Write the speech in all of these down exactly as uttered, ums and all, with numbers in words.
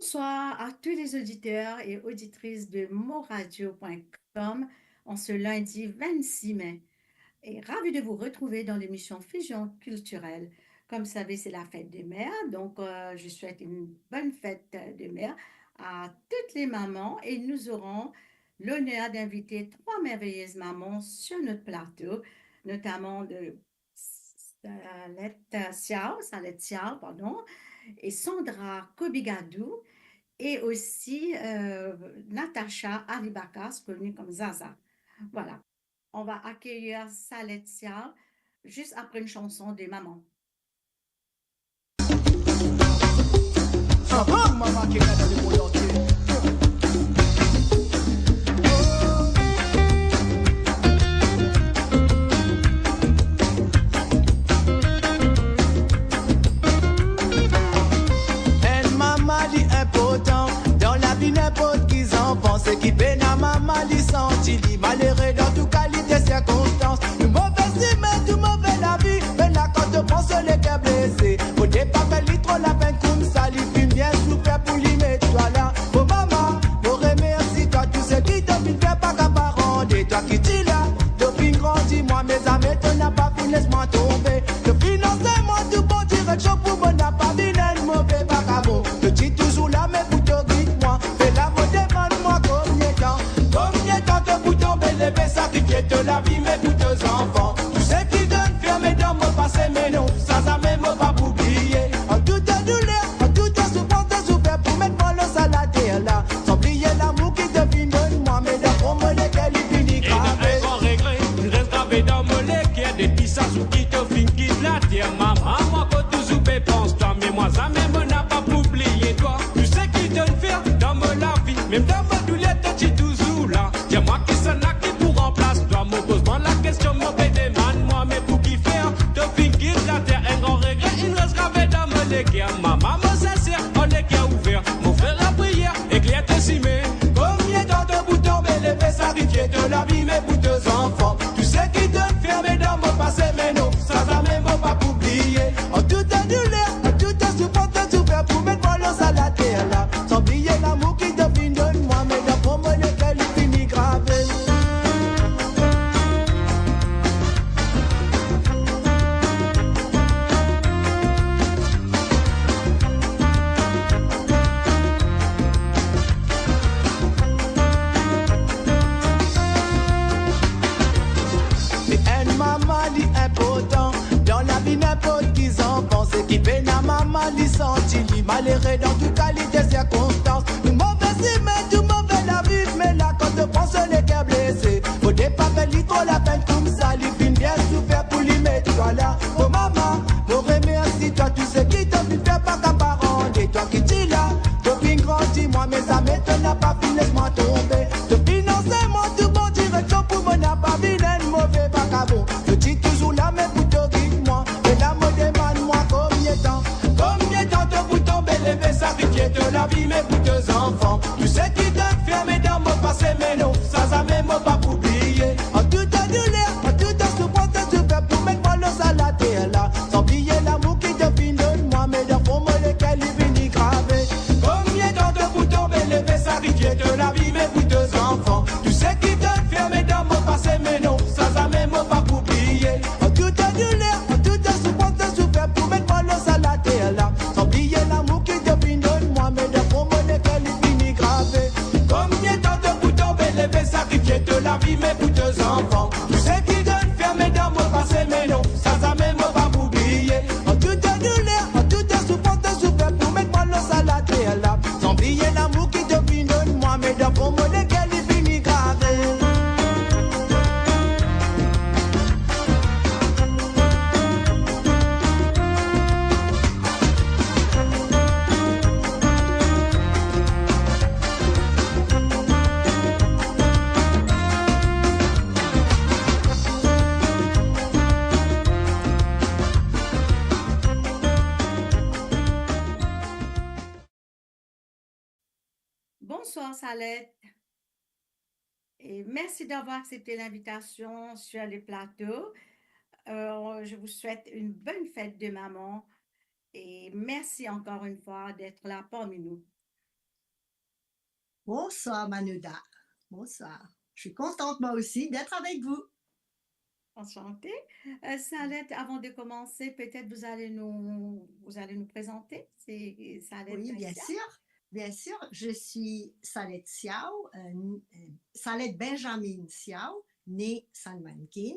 Bonsoir à tous les auditeurs et auditrices de moradio point com en ce lundi vingt-six mai. Et ravi de vous retrouver dans l'émission Fusion Culturelle. Comme vous savez, c'est la fête des mères, donc, euh, je souhaite une bonne fête des mères à toutes les mamans et nous aurons l'honneur d'inviter trois merveilleuses mamans sur notre plateau, notamment de Salette Siao, Salette Siao, pardon, et Sandra Kobigadou, et aussi, euh, Natacha Alibakas, connue comme Zaza. Voilà. On va accueillir Salette Siao juste après une chanson de maman. Sa bann mama ki ena dan lemonn antie. Enn mama li inportan dan lavi ninport ki zanfan. Seki pena mama li santi li malere dan tou kalite sirkonstans. Tou move sime, tou move lavi, me la kan to pran so leker blese, mo de pa fer li tro lapenn koumsa, li finn bien soufer pou li met twa la. Mo mama, mo remersi twa, tou seki to finn fer pa kapav rande. Twa ki ti la, to finn grandi mwa, me zame to napa finn les mwa tonbe. To finn ansegne mwa tou bon direksion pou mo napa vinn enn move vagabon. To ti touzour la, me pou to gid mwa, be la mo demann mwa komie tan. Komie tan to pou tonbe leve, sakrifie to lavi, me pou to zanfan. Tou seki to finn fer, me dan mo pase, me non, sa zame mo pa pou bliye. An tou to douler, an tou to soufrans, to soufer pou met mwa lor sa later la. San bliye lamour ki to finn donn mwa, me dan fon mo leker li fini grave. Ena enn gran regre, li res grave dan mo leker depi sa zour ki to finn kit later. Mama, mwa kot touzour pe pans twa, me mwa zame mo napa pou bliye twa. Tou seki to finn fer dan mo lavi, mem dan mo douler to ti touzour la. Dir mwa kisannla ki pou ranplas twa. Mo poz mwa lakestion, mo pe demann mwa, me pou kifer to finn kit later? Enn gran regre inn res grave dan mo leker. Mama, mo sinser, an leker ouver, mo fer lapriyer, ekler to sime. Komie tan to pou tonbe leve, sakrifie to lavi, me pou to zanfan. Tou seki to finn fer, me dan mo pase, me non, sa zame mo pa pou bliye. An tou to douler, an tou to soufrans, to soufer pou met mwa lor sa later la. San bliye lamour ki to finn donn mwa, me dan fon mo leker li fini grave. Me enn mama li inportan dan lavi ninport ki zanfan. Seki pena mama li santi li malere dan tou kalite sirkonstans. Tou move sime, tou move lavi, me la kan to pran so leker blese, mo de pa fer li tro lapenn koumsa, li finn bien soufer pou li met twa la. O mama, mo remersi twa, tou seki to finn fer pa kapav rande. Twa ki ti la, to finn grandi mwa, me zame to napa finn les mwa tonbe. To finn ansegne mwa tou bon direksion pou mo napa vinn enn move vagabon. To ti touzour la, me pou to gid mwa, e la mo demann mwa komie tan. Komie tan to pou tonbe leve, sakrifie to lavi, me pou to zanfan. Tou seki to finn fer, me dan mo pase, me non, sa zame mo pa pou bliye. An tou to douler, an tou to soufrans, to soufer pou met mwa lor sa later la. San bliye lamour ki to finn donn mwa, me dan fon mo leker li fini grave. Komie tan to pou tonbe leve, sakrifie to lavi, me pou to zanfan. Tou seki to finn fer, me dan mo pase, me non, sa zame mo pa pou bliye. An tou to douler, an tou to soufrans, to soufer pou met mwa lor sa later la. San bliye lamour ki to finn donn mwa, me dan fon mo leker li fini grave. Komie tan to pou tonbe leve, sakrifie to lavi, me pou to zanfan. Tou seki to finn fer, me dan mo pase, me non, sa zame mo pa pou bliye. An tou to douler, an tou to soufrans, to soufer pou met mwa lor sa later la. San bliye lamour ki to finn donn mwa, me dan fon mo leker li fini grave. Bonsoir Salette et merci d'avoir accepté l'invitation sur le plateau. Euh, je vous souhaite une bonne fête de maman et merci encore une fois d'être là parmi nous. Bonsoir Manoda. Bonsoir. Je suis contente moi aussi d'être avec vous. Enchantée. Euh, Salette, avant de commencer, peut-être vous allez nous, vous allez nous présenter. C'est Salette Oui, bien Siaw. sûr. Bien sûr, je suis Salette Siaw, euh, euh, Salette Benjamin Siaw, née Sainte-Marie-Quinéa.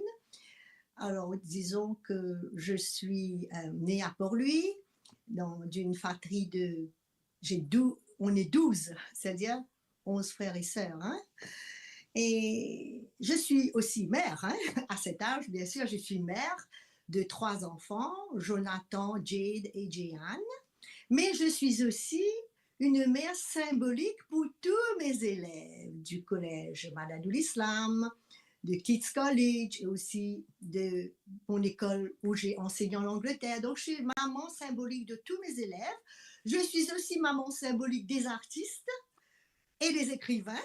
Alors, disons que je suis euh, née à Port-Louis, dans d'une fratrie de, j'ai dou-, on est douze, c'est-à-dire onze frères et sœurs, hein. Et je suis aussi mère, hein. À cet âge, bien sûr, je suis mère de trois enfants, Jonathan, Jade et Jeanne. Mais je suis aussi une mère symbolique pour tous mes élèves du collège Madadou l'Islam, de King's College et aussi de mon école où j'ai enseigné en Angleterre. Donc, je suis maman symbolique de tous mes élèves. Je suis aussi maman symbolique des artistes et des écrivains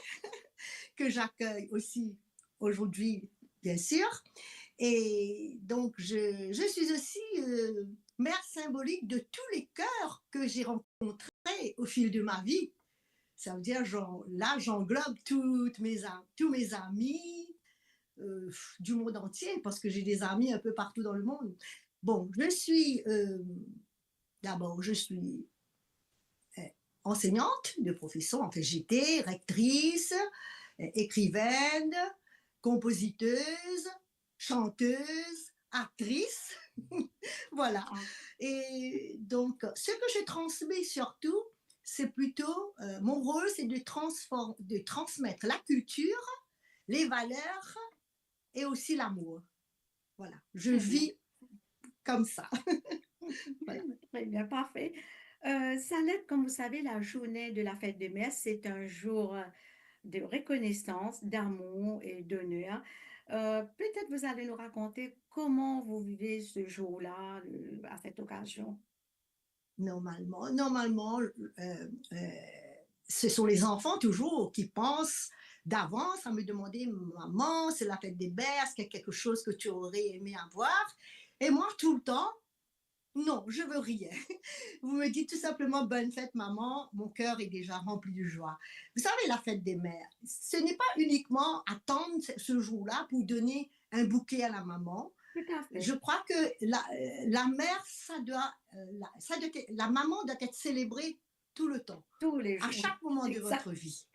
que j'accueille aussi aujourd'hui, bien sûr. Et donc, je, je suis aussi euh, mère symbolique de tous les cœurs que j'ai rencontrés au fil de ma vie. Ça veut dire, genre, là, j'englobe toutes mes, am- tous mes amis euh, du monde entier, parce que j'ai des amis un peu partout dans le monde. Bon, je suis, euh, d'abord, je suis euh, enseignante de profession, enfin, j'étais rectrice, euh, écrivaine, compositeuse, chanteuse, actrice. Voilà. Ah. Et donc, ce que je transmets surtout, c'est plutôt, euh, mon rôle, c'est de, transform- de transmettre la culture, les valeurs et aussi l'amour. Voilà, je Très bien. vis comme ça. Voilà. Très bien, parfait. Euh, Salette, comme vous savez, la journée de la fête des mères, c'est un jour euh, de reconnaissance, d'amour et d'honneur. Euh, peut-être vous allez nous raconter comment vous vivez ce jour-là, le- à cette occasion. Normalement, normalement, euh, euh, ce sont les enfants toujours qui pensent d'avance à me demander, maman, c'est la fête des mères, est-ce qu'il y a quelque chose que tu aurais aimé avoir? Et moi, tout le temps, non, je veux rien. Vous me dites tout simplement bonne fête, maman, mon cœur est déjà rempli de joie. Vous savez, la fête des mères, ce n'est pas uniquement attendre ce- ce jour-là pour donner un bouquet à la maman. Tout à fait. Je crois que la, euh, la mère, ça doit, euh, la, ça doit être- la maman doit être célébrée tout le temps, Tous les à jours. Chaque moment de Exact. Votre vie.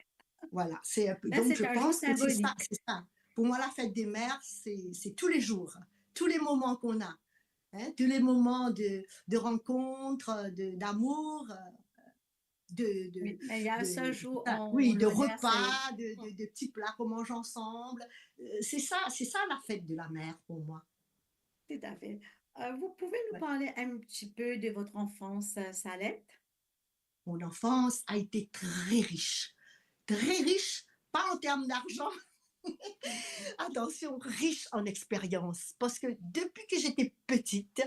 Voilà, c'est un peu. Là, Donc, c'est je un jour pense que c'est ça, symbolique. C'est ça. Pour moi, la fête des mères, c'est c'est tous les jours, tous les moments qu'on a, hein, tous les moments de, de rencontre, de- d'amour, euh, de, de, Mais, mais il y a un de- seul jour, ah, on oui, de remercie. Repas, de, de- de petits plats qu'on mange ensemble. Euh, c'est ça, c'est ça la fête de la mère pour moi. Tout à fait. Euh, vous pouvez nous Ouais. Parler un petit peu de votre enfance, euh, Salette? Mon enfance a été très riche. Très riche, pas en termes d'argent. Attention, riche en expérience. Parce que depuis que j'étais petite,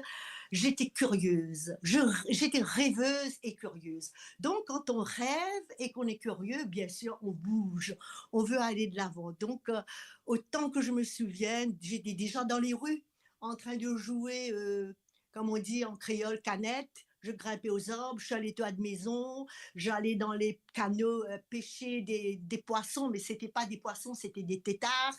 j'étais curieuse. Je- j'étais rêveuse et curieuse. Donc, quand on rêve et qu'on est curieux, bien sûr, on bouge. On veut aller de l'avant. Donc, euh, autant que je me souvienne, j'étais déjà dans les rues, en train de jouer, euh, comme on dit en créole, canette. Je grimpais aux arbres, je suis allée toit de maison, j'allais dans les canaux euh, pêcher des, des poissons, mais c'était pas des poissons, c'était des têtards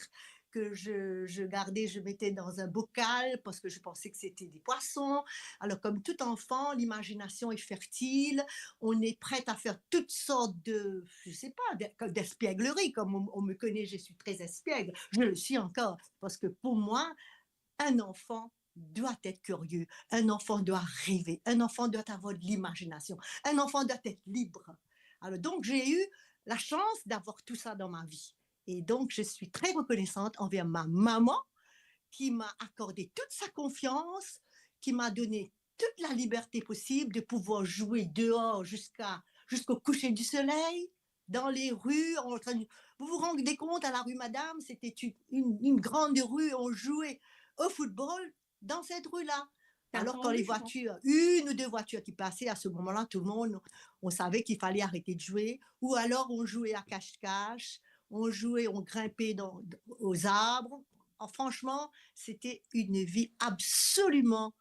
que je, je gardais, je mettais dans un bocal parce que je pensais que c'était des poissons. Alors, comme tout enfant, l'imagination est fertile, on est prête à faire toutes sortes de, je sais pas, de- d'espiègleries, comme on, on me connaît, je suis très espiègle, je le suis encore, parce que pour moi, un enfant doit être curieux, un enfant doit rêver, un enfant doit avoir de l'imagination, un enfant doit être libre. Alors donc, j'ai eu la chance d'avoir tout ça dans ma vie. Et donc, je suis très reconnaissante envers ma maman qui m'a accordé toute sa confiance, qui m'a donné toute la liberté possible de pouvoir jouer dehors jusqu'à, jusqu'au coucher du soleil, dans les rues, en train de... Vous vous rendez compte, à la rue Madame, c'était une, une- une grande rue, on jouait au football dans cette rue-là. Alors, quand les voitures, une ou deux voitures qui passaient, à ce moment-là, tout le monde, on savait qu'il fallait arrêter de jouer. Ou alors, on jouait à cache-cache, on jouait, on grimpait dans- aux arbres. Oh, franchement, c'était une vie absolument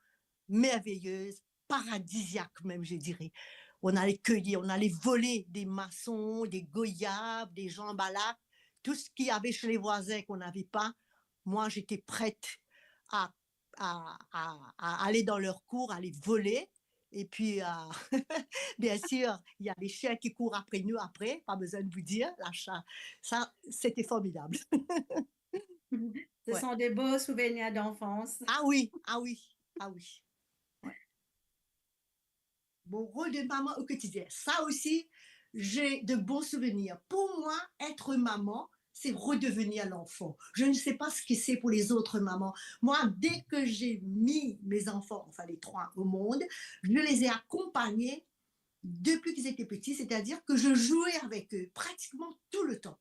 merveilleuse, paradisiaque même, je dirais. on allait cueillir, on allait voler des maçons, des goyaves, des jambalaya, tout ce qu'il y avait chez les voisins qu'on n'avait pas. Moi, j'étais prête à, à, à, à aller dans leur cour, aller voler. Et puis, euh, bien sûr, il y a les chiens qui courent après nous après, pas besoin de vous dire, là, ça, ça, c'était formidable. Ce sont des beaux souvenirs d'enfance. Ah oui, ah oui, ah oui. Ouais. Mon rôle de maman au quotidien, ça aussi, j'ai de bons souvenirs. Pour moi, être maman, c'est redevenir l'enfant. Je ne sais pas ce que c'est pour les autres mamans. Moi, dès que j'ai mis mes enfants, enfin les trois, au monde, je les ai accompagnés depuis qu'ils étaient petits, c'est-à-dire que je jouais avec eux pratiquement tout le temps.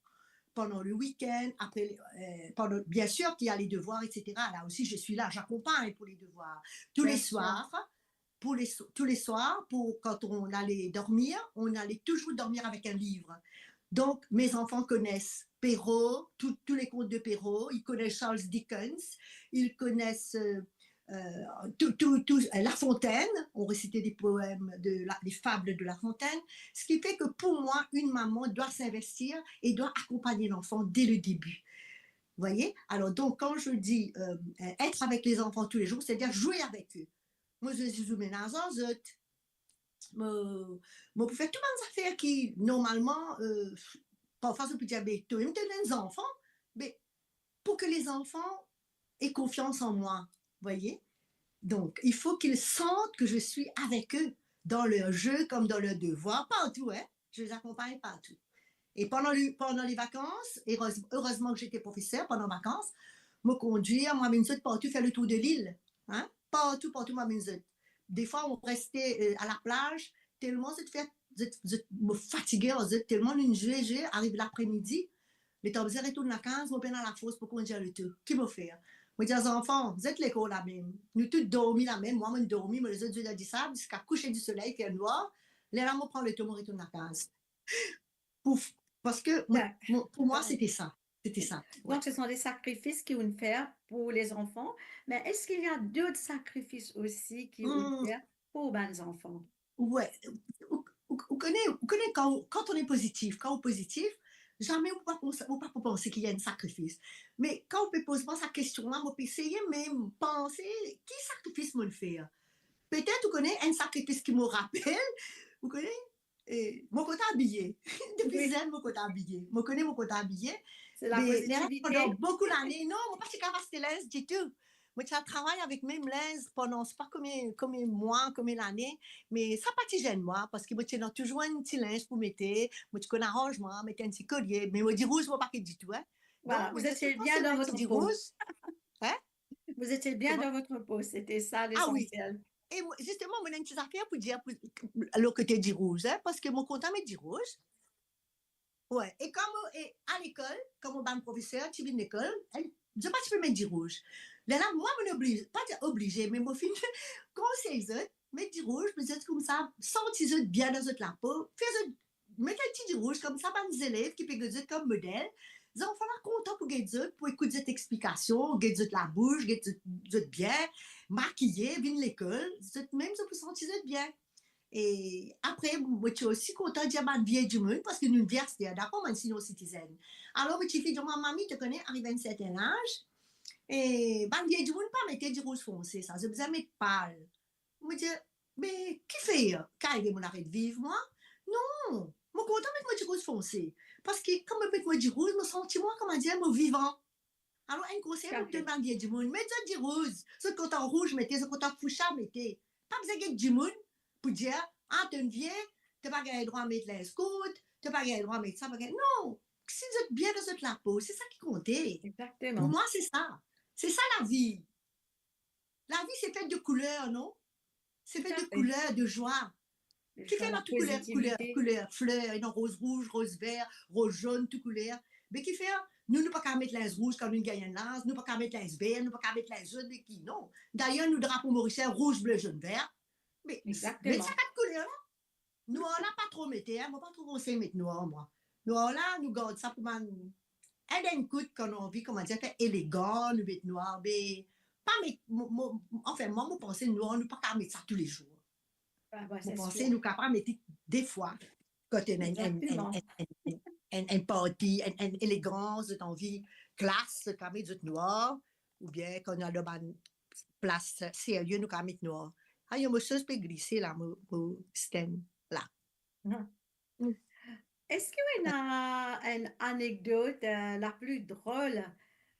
Pendant le week-end, après, euh, pendant, bien sûr qu'il y a les devoirs, et cetera. Là aussi, je suis là, j'accompagne pour les devoirs. Tous les soirs, pour les, tous les soirs, pour, quand on allait dormir, on allait toujours dormir avec un livre. Donc, mes enfants connaissent Perrault, tout, tous les contes de Perrault, ils connaissent Charles Dickens, ils connaissent euh, euh, tout, tout, tout, euh, La Fontaine, on récitait des poèmes, de la, des fables de La Fontaine, ce qui fait que pour moi, une maman doit s'investir et doit accompagner l'enfant dès le début. Vous voyez? Alors donc, quand je dis euh, être avec les enfants tous les jours, c'est-à-dire jouer avec eux. Moi, je suis ménage en zot. Mo, mo pou fer tou bann zafer ki, normalman, euh, parfwa, zot pou dir, "Be, to mem to enn zanfan." Mais pour que les enfants aient confiance en moi, voyez? Donc, il faut qu'ils sentent que je suis avec eux, dans leurs jeux comme dans leurs devoirs, partout, hein. Je les accompagne partout. Et pendant, le, pendant les vacances, heureusement, heureusement que j'étais professeur pendant vacances, mo kondwir, mo amenn zot partou fer le tour de l'île, hein, partou, partou mo amenn zot. Des fois, on restait euh, à la plage, telman zot fer, zot, zot, mo fatige ar zot, telman nou zwe, zwe, ariv lapremidi, letan bizin retourn lakaz, mo pena lafors pou kondir loto. Ki mo fer? Mo dir zanfan, zot lekor lamem. Nou tou dormi lamem, mwa mo dormi, mo les zot zwe dan disab, ziska kouser di soley, fer nwar. Lerla mo pran loto, mo retourn lakaz. Pouf, parce que moi, Ouais. mon- pour moi, c'était ça. C'était ça. Ouais. Donc, ce sont des sacrifices ki ou'nn fer pour les enfants. Mais est-ce qu'il y a d'autres sacrifices aussi ki ou'nn Hmm. fer pour bann zanfan? Ouais. Ou, ou, ou connais, ou connais quand, quand on est positif, quand on est positif, jamais on peut pas penser, on peut pas penser qu'il y a un sacrifice. Mais quand on peut poser sa question-là, on peut essayer même penser qui sacrifice mo fer. Peut-être, ou connais, un sacrifice qui me rappelle, ou connais, eh, mo kontan abiye. Depi Oui. zenn, mo kontan abiye. Mo kone mo kontan abiye. C'est la Me positivité. Pandan boukou lane, non, mo pa ti kav aste linz ditou. Mo ti al travay avek mem linz pandan, se pa konbien, konbien mwa, konbien lane, me sa pa ti zenn mwa, parski mo ti ena touzour enn ti linz pou mete, mo ti konn aranz mwa, met enn ti kolie, me mo dirouz mo pa ti ditou, hein. Voilà, Donk, vous mo dir étiez tou bien dans enn votre ti peau. Dirouz. Vous étiez bien Comment? Dans votre peau, c'était ça Ah oui. L'essentiel. E mo, zisteman, mo ena enn ti zafer pou dir pou, lor kote dirouz, hein, parski mo kontan met dirouz. Ouais, e kan mo, e a lekol, kan mo bann profeser ti vinn lekol, hein, zot pa ti pe met dirouz. Lerla, mwa, mo oblize, pa dir oblize, me mo finn konsey zot, met dirouz, me zot koumsa, santi zot bien dan zot lapo, fer zot, met enn ti dirouz, koumsa bann zelev ki pe get zot kom model, zanfan la kontan pou get zot, pou ekout zot explikasion, get zot labous, get zot, zot bien, makiye, vinn lekol, zot mem zot pou santi zot bien. E apre, mo ti osi kontan dir bann vie dimoun, parski nou vinn aster, dakor, bann senior citizen. Alor, mo tifi dir mwa, "Mami, to kone, ariv enn serten laz, e bann vie dimoun pa mete dirouz fonse sa, zot bizin met pal." Mo dir, "Me kifer? Kav arive mo aret viv, mwa?" Non, mo kontan met mo dirouz fonse. Parski kan mo met mo dirouz, mo santi mwa, koumadir, mo vivan. Alor, enn konsey mo pou donn bann vie dimoun, met zot dirouz. Zot kontan rouz, mete, zot kontan fousa, mete. Pa bizin get dimoun pou dir, "Ah, to enn vie, to pa gagn drwa met linz kourt, to pa gagn drwa met sa, pa gagn." Non, si zot bien dan zot lapo, se sa ki konte. Pou Exactement. Mwa, se sa. Se sa lavi. Lavi, se fet de kouler, non? Se fet de kouler, de zwa. Kifer ena tou kouler, kouler, kouler, fler, ena roz rouz, roz ver, roz zonn, tou kouler. Me kifer nou, nou pa kav met linz rouz kan nou gagn enn laz, nou pa kav met linz ver, nou pa kav met linz zonn, me ki, non. Dayer, nou drapo morisien, rouz, ble, zonn, ver. Me met sa kat kouler la. Nwar la, pa tro mete, hein, mo pa tro konsey met nwar, mwa. Nwar la, nou gard sa pou bann, enn, enn kout, kan nou anvi, koumadir, fer elegan, nou met nwar, me pa met, mo, mo, anfin, mwa, mo panse nwar, nou pa kav met sa toulezour. Mo panse nou kapav met li de fwa. Kan ena enn, enn, enn, enn, enn, enn parti, enn, enn elegans, zot anvi klas, zot kapav met zot nwar, oubien kan nou al dan bann plas serye, nou kapav met nwar. Ayo, mo soz pe glise la, mo, mo stand la. Eski ou ena enn anekdot, euh, la plus drôle,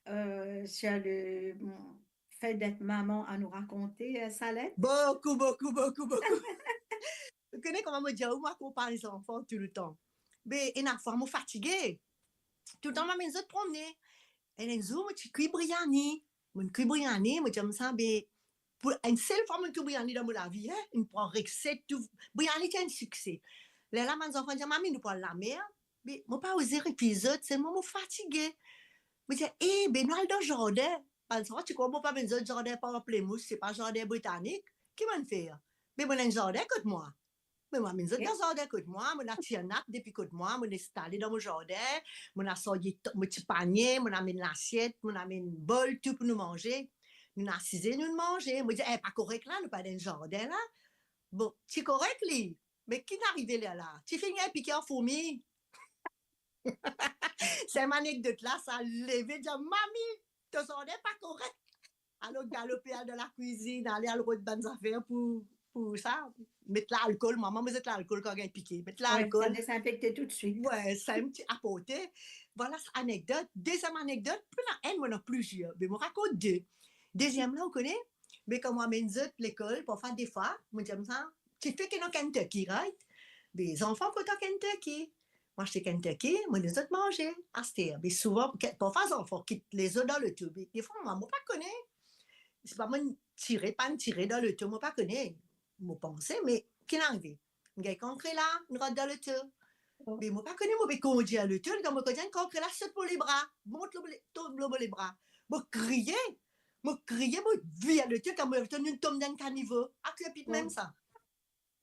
euh, sur le, mm, fait d'être maman à nous raconter, euh, Salette? Beaucoup, beaucoup, beaucoup, beaucoup. Ou kone kouma mo dir ou, mo akonpagn zanfan touletan. Be, ena fwa mo fatige. Touletan mo amenn zot promne. Enn, enn zour, mo ti kwi briani. Mo kwi briani, mo dir koumsa, be, pou enn sel fwa mo kwi briani dan mo lavi, hein, mo pran reset, tou. Briani ti enn sikse. Lerla bann zanfan dir, "Mami, nou pou al lamer." Be, mo pa oze refiz zot, selman mo fatige. Mo dir, "Eh, be, nou al dan zardin." Bann zanfan ti krwar mo pa amenn zot zardin Pamplemousse, se pa zardin botanik. Ki mo'nn fer? Be, mo ena enn zardin kot mwa. Me mo amenn zot dan zardin kot mwa, mo ena tir nat depi kot mwa, mo instale dan mo zardin, mo ena sarye to-, mo ti panie, mo amenn lasiet, mo amenn bol, tou pou nou manze. Nou asize, nou manze. Mo dir, "Eh, pa korek la, nou pa dan enn zardin la." Bon, ti korek li, me ki inn arive lerla? Ti finn gagn pike ar fourmi. Se enn anekdot la, sa leve, dir, "Mami, to zardin pa korek." Alor galope al dan lakwizinn, ale al rod bann zafer pou, pou sa, met lalkol, mama, mo zet lalkol kan gagn pike, met lalkol. Desinfekte toutswit. Wi, sa enn ti aporte. Vwala sa anekdot. Deziem anekdot, pou ena enn, mo ena plizier, me mo rakont de. Deziem la, ou kone, me kan mo amenn zot lekol, parfwa, defwa, mo dir koumsa, ti fek ena Kentucky, right? Be zanfan kontan Kentucky. Mo aste Kentucky, mo donn zot manze. Aster, be souvan, ke-, parfwa zanfan kit lezo dan loto, be defwa, mwa, mo pa kone. Se pa mo'nn tire, pa'nn tire dan loto, mo pa kone. Mo panse, me ki inn arive? Inn gagn kankrela, inn rant dan loto. Be mo pa kone, mo pe kondir loto, letan mo kondir, kankrela sot mo lebra, mont lor mo le-, tom lor mo lebra. Mo kriye, mo kriye, mo vir loto, kan mo retonn, inn tom dan enn kanivo. Ak lepit mem sa.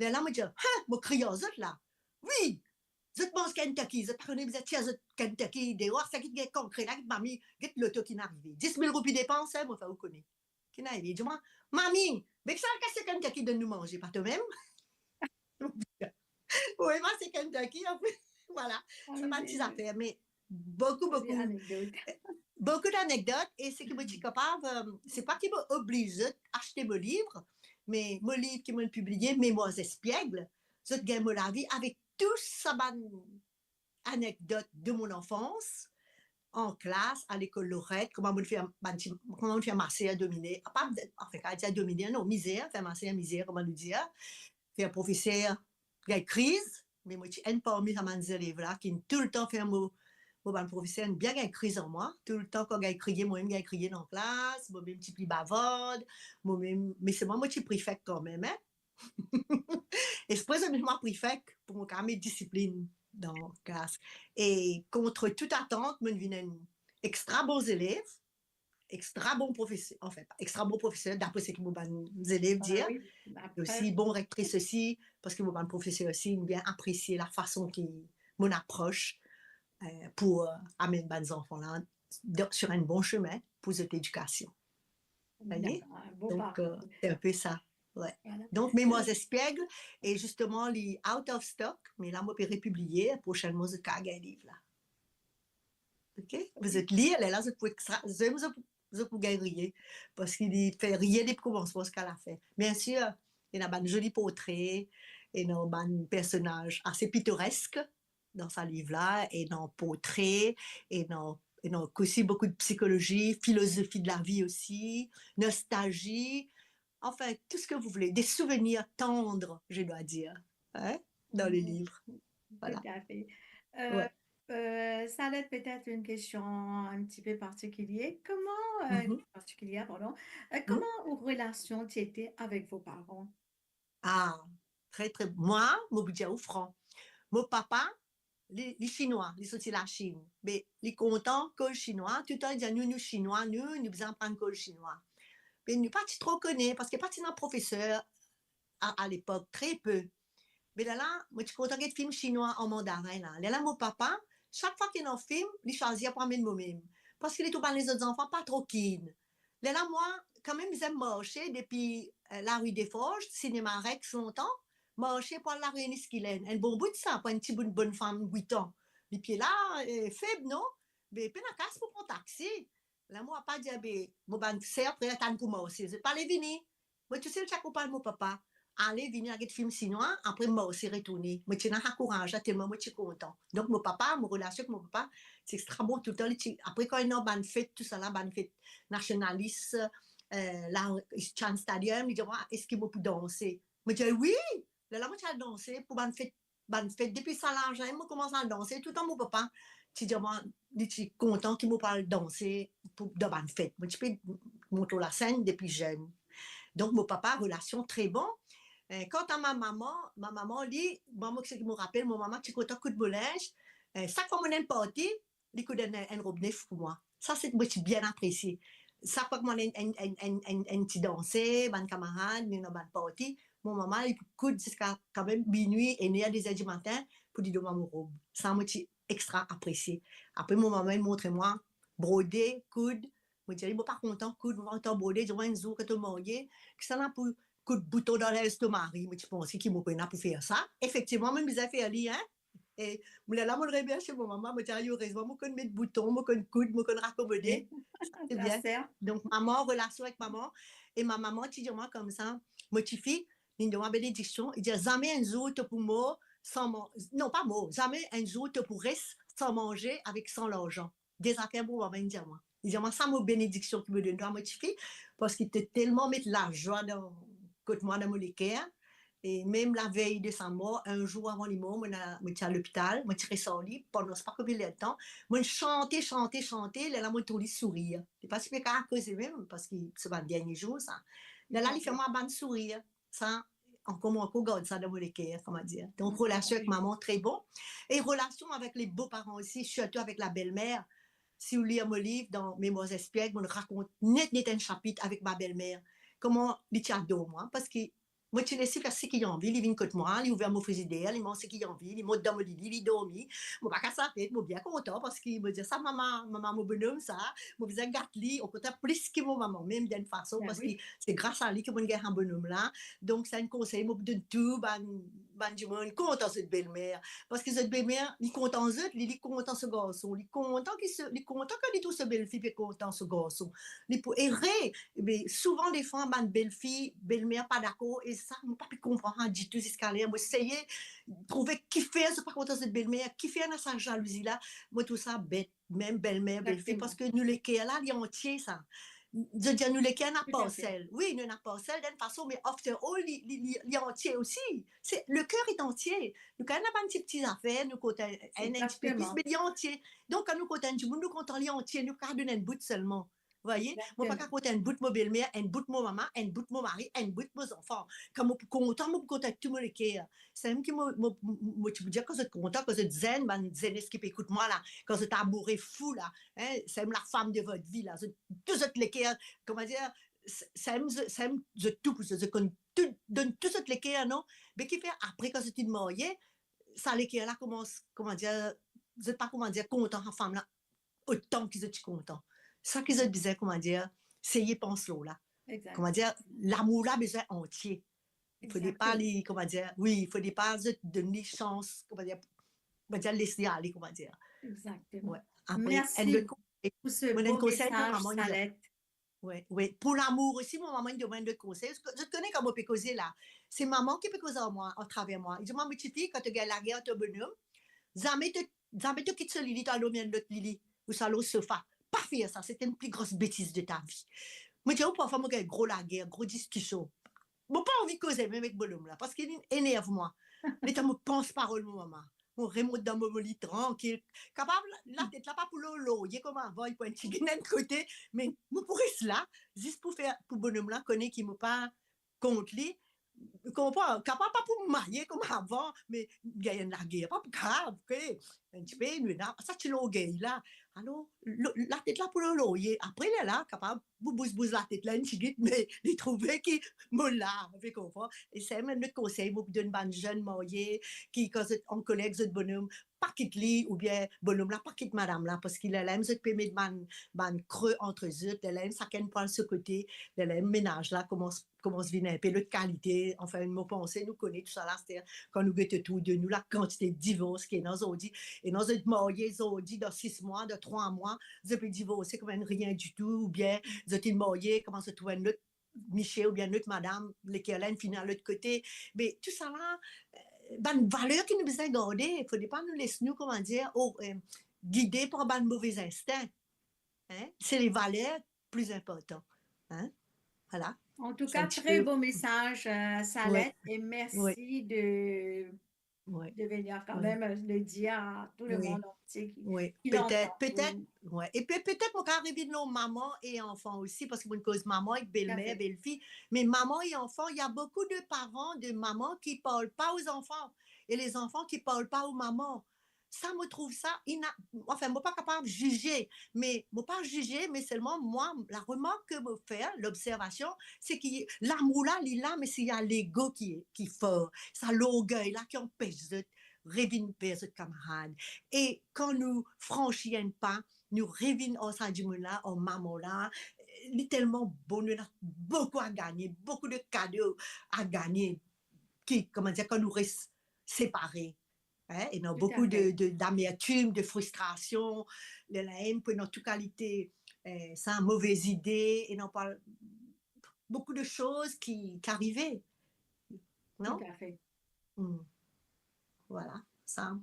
Lerla mo dir, "Hein, mo kriy ar zot la. Wi, zot manz Kentucky, zot pa kone bizin tir zot Kentucky deor, seki gagn kankrela, get mami, get loto ki inn arive. Dis mil roupi depans, hein, mo fer ou kone." Ki inn arive? Li dir mwa, "Mami, me kisannla kas Kentucky donn nou manze, pa to mem?" Wi, mwa se Kentucky, anfin. Vwala, sa bann ti zafer, me boukou, boukou, boukou danekdot. E seki mo ti kapav, euh, se pa ki mo obliz zot aste mo liv, me mo liv ki mo'nn pibliye, Mémoires espiègles, zot gagn mo lavi avek tou sa bann anekdot de mon enfance, an klas, a lekol Lorette, kouma mo'nn fer bann ti, kouma mo'nn fer maser, domine, apa, anfin, kan dir domine, non, mizer, fer maser, mizer, kouma nou dir, fer profeser gagn kriz, me mo ti enn parmi sa bann zelev la ki toultan fer mo, mo bann profeser inn bien gagn kriz ar mwa, toultan kan gagn kriye, momem gagn kriye dan klas, momem ti pli bavard, momem, me selman mo ti prefek kanmem, hein. Espre zot met mwa prefek pou mo kapav met disiplin dan klas. E kont tou atant, mo'nn vinn enn extra bon zelev, extra bon profeser, anfin, pa extra bon profeser, dapre seki mo bann zelev dir, me osi bon rektris osi, parski mo bann profeser osi inn bien apresie lafason ki mo'nn apros, euh, pou, euh, amenn bann zanfan la dan, sur enn bon semin pou zot ledikasion. Donk, euh, se enn pe sa. Wi. Donk, Mémoires espiègles, e zisteman, li out of stock, me la, mo pe repibliye, prosenman, zot kapav gagn liv la. Ok? Zot lir, lerla zot pou extra, zot, zot, zot pou gagn riye, parski li fer riye depi koumansman ziska lafin. Biensir, ena bann zoli portre, ena bann personaz ase pitoresk dan sa liv la, ena portre, ena, ena osi boukou de psikolozi, filozofi de lavi osi, nostalzi, enfin, tout ce que vous voulez, des souvenirs tendres, je dois dire, hein, dans le livre. Voilà. Tout à fait. Euh, euh, Salette, peut-être une question un petit peu particulière. Comment, euh, particulière, pardon. Euh, comment ou relasion ti ete avek vo paran? Ah, tre, tre, mwa, mo pou dir ou fran. Mo papa, li, li sinwa, li sorti Lasinn. Be, li kontan koz sinwa, toultan li dir nou, nou sinwa, nou, nou bizin aprann koz sinwa. Be, nou pa ti tro kone, parski pa ti ena profeser a, a lepok, tre pe. Me lerla, mo ti kontan get fim sinwa an mandarin la. Lerla mo papa, sak fwa ki ena fim, li swazir pou amenn momem. Parski li trouv bann lezot zanfan pa tro keen. Lerla mwa, kanmem, zem marse depi, euh, la rue des Forges, sinema Rex lontan, marse pou al Larenis Kilenn. Enn bon bout sa, pou enn ti bout bonn fam wit an. Lipie la, eh, feb, non? Be, pena kas pou pran taxi. La, mo papa dir, be, mo bann ser, frer, tann pou marse. Zot pa le vini. Mo tousel ti akonpagn mo papa. Ale, vini, al get fim sinwa, apre marse retourne. Mo ti ena sa kouraz la, telman mo ti kontan. Donk, mo papa, mo relasion ek mo papa, ti extra bon toultan. Li ti, apre, kan ena bann fet, tousala, bann fet nasionalis, eh, la, Chan Stadium, li dir mwa, eski mo pou danse? Mo dir, wi! Lerla mo ti al danse pou bann fet, bann fet. Depi sa laz la, mo koumans al danse. Toultan mo papa ti dir mwa, li ti kontan ki mo pou al danse pou, dan bann fet. Mo ti pe mont lor lasenn depi zenn. Donk, mo papa, relasion tre bon. Eh, kanta ma mama, ma mama, li, mwa, mo, seki mo rapel, mo mama ti kontan koud mo linz. Eh, sak fwa mo ena enn parti, li koud enn, enn rob nef pou mwa. Sa, se, mo ti bien apresie. Sak fwa ki mo ena enn, enn, enn, enn, enn, enn ti danse, bann kamarad, nou ena bann parti, mo mama, li pou koud ziska kanmem minwi, ena de zer dimatin, pou li donn mwa mo rob. Sa, mo ti extra apresie. Apre, mo mama, li montre mwa brode, koud. Mo dir li, mo pa kontan koud, mo pa kontan brode. Dir mwa enn zour, kan to marye, kisannla pou koud bouton dan linz to mari? Mo ti panse ki mo pena pou fer sa. Efektivman, mo bizin fer li, hein. E mo, lerla mo remersie mo mama, mo dir, "Ay, erezman, mo konn met bouton, mo konn koud, mo konn rakomode." Sa, se bien. Donk, mama, relasion ek mama. E ma mama ti dir mwa koumsa, mo tifi, li donn mwa benediksion, li dir, "Zame enn zour to pou mor san man-, non, pa mor, zame enn zour to pou res san manze avek san larzan." De zafer mo mama inn dir mwa. Li dir mwa, "Sa mo benediksion ki mo donn twa, mo tifi, parski to telman met lazwa dan, kot mwa, dan mo leker." E mem lavey de sa mor, enn zour avan li mor, mo ena, mo ti al lopital, mo ti res ar li pandan sa pa konbien letan. Mo sante, sante, sante, lerla mo trouv li sourir. Li pa ti pe kapav koze mem, parski se bann dernie zour sa. Lerla li fer mwa bann sourir. Sa, ankor, mo ankor gard sa dan mo leker, kouma dir. Donk, relasion ek mama tre bon. E relasion avek le boparan osi, sirtou avek labelmer. Si ou lir mo liv, dan Mémoires espiègles, mo rakont net, net enn sapit avek ma belmer. Kouma li ti ador mwa, parski mo ti les li fer seki li anvi, li vinn kot mwa, li ouver mo frizider, li manz seki li anvi, li mont dan mo lili, li dormi. Mo pa kas latet, mo bien kontan, parski mo dir sa, mama, mama mo bonom sa, mo bizin gat li, okontrer plis ki mo mama, mem dan enn fason, parski se gras a li ki mo gagn sa bonom la. Donk, sa enn konsey mo pou donn tou bann, bann dimoun, kontan zot belmer, parski zot belmer, li kontan zot, li, li kontan so garson, li kontan ki so, li kontan kan li trouv so belfi pe kontan so garson. Li pou ere. Me souvan, defwa, bann belfi, belmer pa dakor, e sa, mo pa pe konpran sa ditou ziska ler. Mo seye trouve kifer zot pa kontan zot belmer, kifer ena sa zalouzi la. Mo trouv sa bet, mem belmer, belfi, parski nou leker la, li antie sa. Zot dir nou leker ena parsel. Wi, nou ena parsel, dan enn fason, me after all, li, li, li, li antie osi. Se, le cœur est entier. Nou kapav ena bann ti, ti zafer, nou kontan enn, enn ti pe plis, me li antie. Donk, kan nou kontan enn dimoun, nou kontan li antie, nou pa kapav donn enn bout selman. Ou vwaye? Mo pa kapav kontan enn bout mo belmer, enn bout mo mama, enn bout mo mari, enn bout mo zanfan. Kan mo pou kontan, mo pou kontan tou mo leker. Samem ki mo, mo, mo, mo ti pou dir, kan zot kontan, kan zot zenn, bann zenes ki pe ekout mwa la, kan zot amoure fou la, hein, samem la femme de votre vie la, zot, tou zot leker, kouma dir, samem, samem zot tou pou zot, zot konn tou, donn tou zot leker, non? Me kifer apre, kan zot inn marye, sa leker la koumans, kouma dir, zot pa, kouma dir, kontan sa fam la otan ki zot ti kontan. Sa ki zot bizin, kouma dir, seye pans lor la. Kouma dir, lamour la bizin antie. Fode pa li, kouma dir, wi, fode pa zot donn li sans, kouma dir, kouma dir, les li ale, kouma dir. Apre, enn lot konsey, mo donn konsey pou mama, Salette. Wi, wi. Pou lamour osi, mo mama inn donn mwa enn lot konsey. Zot kone kouma mo pe koze la. Se mama ki pe koz ar mwa, atraver mwa. Li dir mwa, mo tifi, kan to gagn lager ar to bonom, zame to, zame to kit so lili, to al dormi enn lot lili, ouswa lor sofa. Pa fer sa, se enn pli gro betiz de ta vi. Mo dir, parfwa mo gagn gro lager, gro diskision. Mo pa anvi koze mem ek bonom la, parski li enerv mwa. Letan mo pans parol mo mama, mo remont dan mo, mo lili trankil. Kapav la, latet la pa pou lor lorye kouma avan, li pou enn tigit enn kote, me mo pou res la, zis pou fer, pou bonom la kone ki mo pa kont li. Konpran? Kapav pa pou marye kouma avan, me gagn enn lager, pa pou grav, ok? Enn tipe, nou ena sa ti lorgey la. Alor, lo-, latet la pou lor lorye. Apre, lerla, kapav bou-, bouz, bouz latet la, enn tigit, me li trouve ki mo la, ou konpran. E sa mem lot konsey mo pou donn bann zenn marye, ki kan zot ankoler ek zot bonom, pa kit li, oubien bonom la, pa kit madam la, parski lerla mem zot pe met bann, bann kre ant zot, lerla mem sakenn pou al so kote, lerla mem menaz la koumans koumans vinn enpe lot kalite. Anfin, mo panse nou kone tou sa la, setir kan nou get otour de nou, lakantite divors ki ena zordi. Ena zot marye zordi, dan sis mwa, dan trwa mwa, zot pe divorse kouma enn rien ditou, oubien zot inn marye, kouma zot trouv enn lot misie oubien enn lot madam, leker la inn fini al lot kote. Me tou sa la, eh, bann valer ki nou bizin garde, fode pa nou les nou, kouma dir, o, eh, gide par bann move instin. Hein? Se le valer pli inportan. Hein? Voilà. En tout cas, très beau message, euh, Salette, et merci de, de venir quand même, euh, le dire à tout le monde entier qui, qui l'entend. Petet, petet, ouais. E pe-, petet mo kapav revinn lor maman e anfan osi, parski mo koz maman ek belmer, belfi. Me maman e anfan, il y a beaucoup de parents, de mamans qui parlent pas aux enfants et les enfants qui parlent pas aux mamans. Sa, mo trouv sa ina-, anfin, mo pa kapav zize, me mo pa zize, me selman mwa, laremark ke mo fer, lobservasion, se ki lamour la, li la, me se lego ki, ki for. Sa lorgey la ki anpes zot revinn ver zot kamarad. E kan nou fransi enn pa, nou revinn ar sa dimoun la, ar maman la, li telman bon, nou ena boukou a gagne, boukou de kado a gagne, ki, kouma dir, kan nou res separe. Hein, ena boukou de, de, d'amertim, de fristrasion, de la haine, pou ena tou kalite, eh, sa, move zide, ena pa boukou de soz ki, ki arive. Non? Tout à fait. Hmm. Voilà, sa.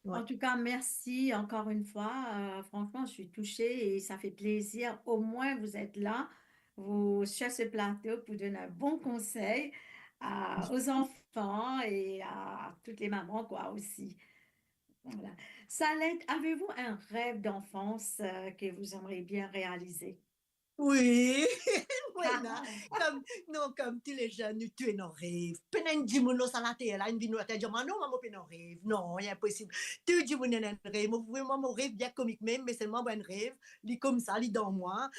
Ouais. En tout cas, merci encore une fois. Euh, franchement, je suis touchée et ça fait plaisir. Au moins, vous êtes là, vous, sur ce plateau pour donner un bon conseil à, aux enfants et à toutes les mamans, quoi, aussi. Voilà. Salette, avez-vous un rêve d'enfance, euh, que vous aimeriez bien réaliser? Wi, mo ena. Kom, non, kom tou le zenn, nou tou ena rev. Pena enn dimoun lor sa later la, inn vinn lor later, dir mwa, "Non, mwa, mo pena rev." Non, inposib. Tou dimoun ena enn rev. Mo, vremem, mo rev bien komik mem, me selman mo enn rev, li koumsa, li dan mwa.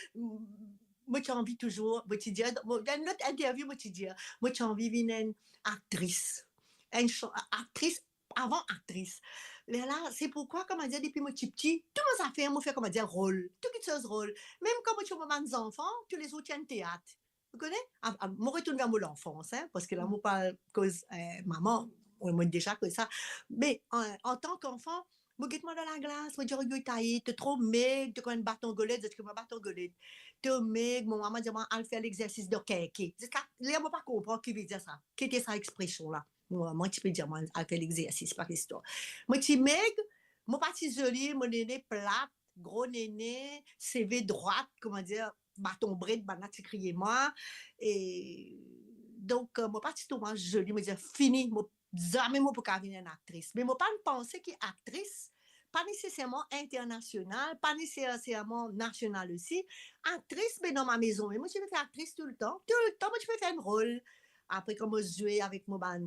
Mo ti anvi touzour, mo ti dir, mo, dan lot interview, mo ti dir, mo ti anvi vinn enn aktris. Enn chan-, aktris avan aktris. Lerla, se poukwa, kouma dir, depi mo tipti, tou mo zafer, mo fer, kouma dir, rol. Tou kiksoz rol. Mem kan mo ti enn bann zanfan, toulezour ti enn teat. Ou kone? A, a, mo retourn ver mo lanfans, hein, parski la, mo pa koz, eh, mama, mo, mo deza koz sa. Me, an, antan ki anfan, mo get mwa dan laglas, mo dir, "Oy, oy, Taï, to tro meg, to kouma enn baton golet," zot kouma baton golet. "To meg," mo mama dir mwa, "Al fer lexersis dan kinke." Ziska ler mo pa konpran ki vedir sa. Ki ete sa expresion la. Mo, mo ti pe dir mwa, "Al fer lexersis, pa kestion." Mo ti meg, mo pa ti zoli, mo nene plat, gro nene, seve drwat, kouma dir, baton bred, bann la ti kriye mwa. E donk, mo pa ti trouv mwa zoli, mo dir, "Fini, mo, zame mo pou kapav vinn enn aktris." Me mo pa'nn panse ki aktris, pa neseserman internasional, pa neseserman nasional osi. Aktris, be dan ma mezon, me mo ti pe fer aktris toultan. Toultan, mo ti pe fer enn rol. Apre, kan mo zwe avek mo bann,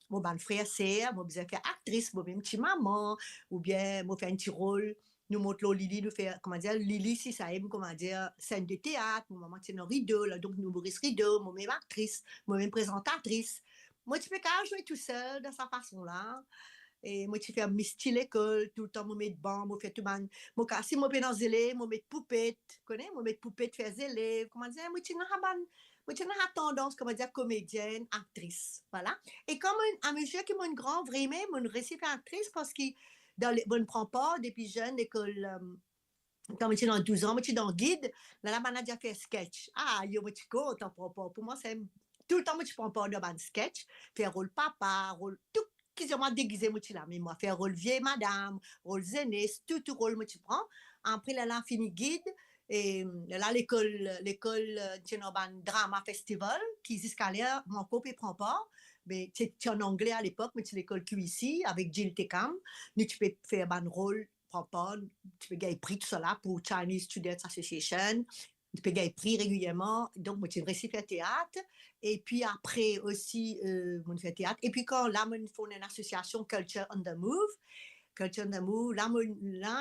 mo bann frer, ser, mo bizin fer aktris, mo mem ti mama, oubien mo fer enn ti rol, nou mont lor lili, nou fer, kouma dir, lili, si sa em, kouma dir, senn de teat, mo mama ti ena rido la, donk nou ouver rido, mo mem aktris, mo mem prezantatris. Mo ti pe kapav zwe tousel dan sa fason la. E mo ti fer Miss Ti Lekol, toultan mo met ban, mo fer tou bann, mo ka-, si mo pena zelev, mo met poupet, kone, mo met poupet fer zelev, kouma dir, mo ti ena sa bann, mo ti ena sa tandans, kouma dir, komedienn, aktris, vwala. E kan mo, amezir ki mo'nn gran, vremem, mo'nn resi fer aktris, parski dan le, mo'nn pran par depi zenn lekol, euh, kan mo ti dan douz an, mo ti dan gid, lerla bann la dir fer sketch. Ah, yo, mo ti kontan pran par. Pou mwa, se, toultan mo ti pran par dan bann sketch, fer rol papa, rol tou, ki zot mwa degize, mo ti la, me mwa fer rol vie madam, rol zenes, tou, tou rol mo ti pran. Apre, lerla fini gid, e lerla lekol, lekol, euh, ti ena bann drama festival, ki ziska ler mo ankor pe pran par, me ti, ti an angle alepok, me ti lekol Q E C avek Jill Teckham, nou ti pe fer bann rol pran par, ti pe gagn pri, tousala, pou Chinese Students Association. Ti pe gagn pri regilierman. Donk, mo ti resi fer teat. Epi apre osi, euh, mo'nn fer teat. Epi kan la, mo'nn fond enn asosiasion, Culture on the Move. Culture on the Move, la mo, la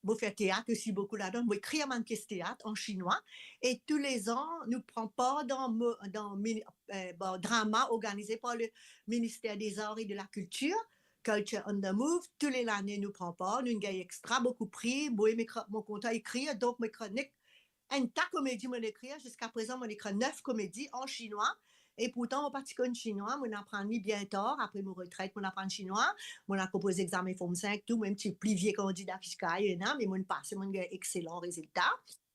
mo fer teat osi boukou ladan. Mo ekrir bann pies teat an sinwa e toulezan nou pran par dan mo, dan mini, eh, bon, drama organize par le Ministère des Arts et de la Culture, Culture on the Move. Tou le lane nou pran par, nou gagn extra boukou pri. Mo, mo kontan ekrir, donk mo ekrir nek enn ta komedi mo ekrir, ziska prezan mo ekrir nef komedi an sinwa. E pourtan mo pa ti konn sinwa, mo aprann li bien tar, apre mo retret, mo aprann sinwa, mo al konpoz examen Form cinq, tou, mo ti pli vie kandida ki ti kapav ena, me mo pase, mo gagn exelan rezilta.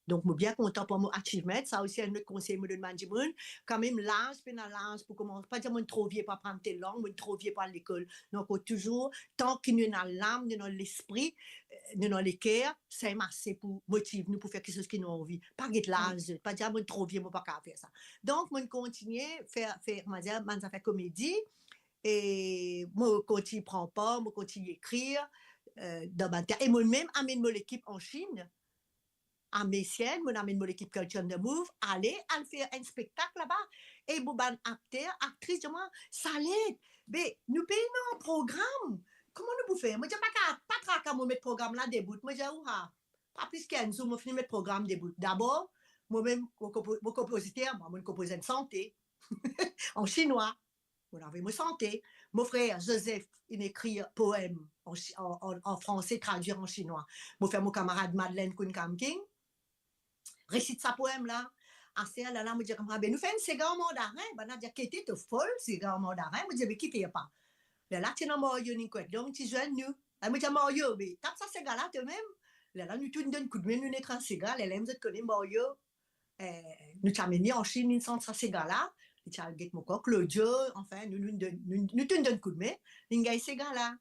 Donk mo bien kontan pou mo achievement. Sa osi enn lot konsey mo donn bann dimoun, kanmem laz, pena laz pou koumans, pa dir mo tro vie pou aprann tel lang, mo tro vie pou al lekol. Donk touzour, tan ki nou ena lam, nou ena lespri, eh, nou ena leker, sa inn ase pou motiv nou pou fer kiksoz ki nou anvi. Pa get laz, pa dir mo tro vie, mo pa kapav fer sa. Donk mo kontigne fer, fer, koumadir, bann zafer komedi, e mo kontigne pran par, mo kontigne ekrir, eh, dan bann teat. E mo mem amenn mo lekip an Sinn, a Mesiennes, mo amenn mo lekip Culture on the Move, ale al fer enn spektak laba. E mo bann akter, aktris dir mwa, "Salet, be nou pena program. Kouma nou pou fer?" Mo dir, "Pa ka, pa traka, mo met program la debout." Mo dir, "Ouha, pa plis ki enn zour mo fini met program debout." Dabor, mo mem, mo konpo-, mo konpoziter, mwa, mo konpoz enn sante an sinwa. Mo avoy mo sante. Mo frer Joseph, inn ekrir poem an si-, an, an, an franse, tradwir an sinwa. Mo fer mo kamarad Madeleine Kunkamking resit sa poem la. Aster la la, mo dir kamarad, "Be nou fer enn sega an mandarin." Bann la dir, "Kete, to fol, sega an mandarin." Mo dir, "Be ki fer pa?" Lerla ti ena Mario Ninkwek, donk ti zwenn nou. Mo dir, "Mario, be tap sa sega la to mem." Lerla nou tou donn koudme, nou met enn sega. Lerla zot kone Mario, eh, nou ti amenn li an Sinn, li sant sa sega la, li ti al get mo kok, Claudio, anfin, nou, nou, nou, nou, nou tou donn koudme, li gagn sega la.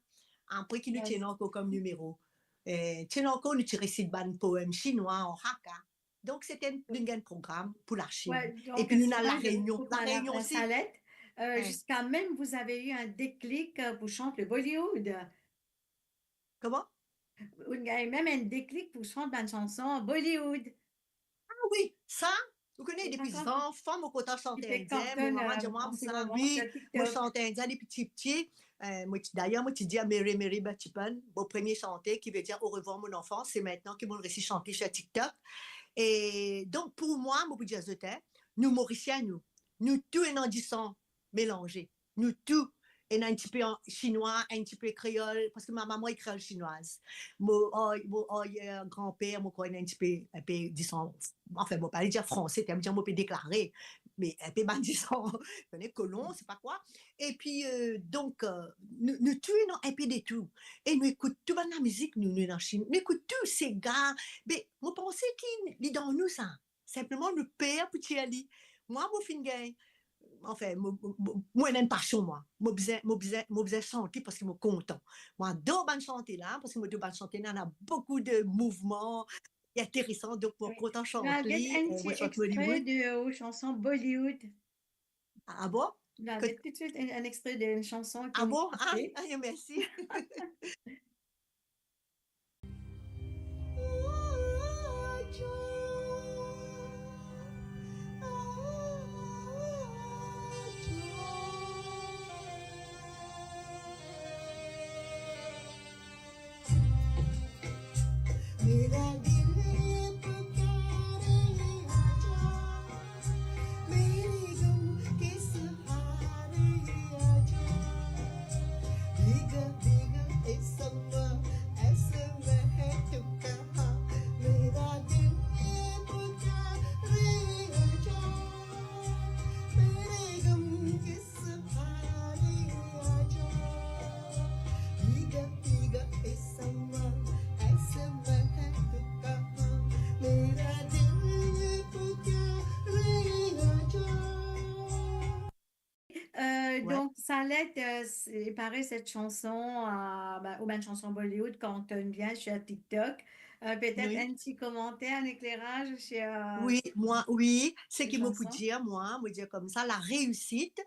Apre ki nou ti ena ankor kom nimero, eh, ti ena ankor, nou ti resit bann poem sinwa an Hakka. Donk, se ti enn, nou gagn program pou Lasinn. Epi nou al La Rényon. La Rényon osi. Salet, euh, jusqu'à même, vous avez eu un déclic, euh, pour chanter le Bollywood. Kouma? Ou gagn mem enn deklik pou sant bann sanson Bollywood. Ah wi, sa, ou kone, depi zanfan, mo kontan sante indien, mo mama dir mwa sa, wi, mo sant indien depi tipti. Eh, mo ti, dayer, mo ti dir a Mary, Mary Batipan, mo premie sante, ki vedir Au revoir mon enfance, se mintnan ki mo resi sante sur TikTok. E donk, pou mwa, mo pou dir zot, eh, nou Morisien, nou, nou tou ena disan melanze. Nou tou, ena enn tipe an sinwa, enn tipe kreol, parski mo mama li kreol sinwaz. Mo, oh, mo, oh, eh, granper, mo krwar ena enn tipe, enpe disan, anfin, mo pa le dir franse, tellement mo pe deklare, me enpe bann disan, kone, kolon, se pa kwa. Epi, eh, donk, eh, nou, nou tou ena enpe de tou. E nou ekout tou bann lamizik, nou, nou ena Sinn, nou ekout tou sega. Be, mo panse ki li dan nou sa. Sinpleman, nou per pou tir li. Mwa, mo finn gagn, anfin, mo, mo, mo, mo ena enn pasion, mwa. Mo bizin, mo bizin, mo bizin sante parski mo kontan. Mo ador bann sante la, parski mo trouv bann sante la, ena boukou de mouvman, li interesan, donk mo kontan sant li, eh, mo sant Bollywood. Nou al get enn ti extrait de, euh, chanson Bollywood. Ah bon? Nou al get toutswit enn, enn extrait de enn chanson ki... Ah bon? Ah, ah, mersi. मेरा दिल पुकारे, आजा, मेरे गम के सहारे, आजा। भीगा भीगा ये समा, ऐसे महक कहाँ, मेरा दिल पुकारे, आजा, मेरे गम के सहारे, आजा। भीगा भीगा ये समा, ऐसे महक कहाँ, मेरा दिल पुकारे, आजा। Euh, ouais. Donc, Salet, euh, se pare set chanson, euh, ba, ou bann chanson Bollywood kan ou vinn sur TikTok. Euh, petet enn ti komanter, enn ekleraz sur, euh... Wi, mwa, wi, seki mo pou dir, mwa, mo dir koumsa, la reyisit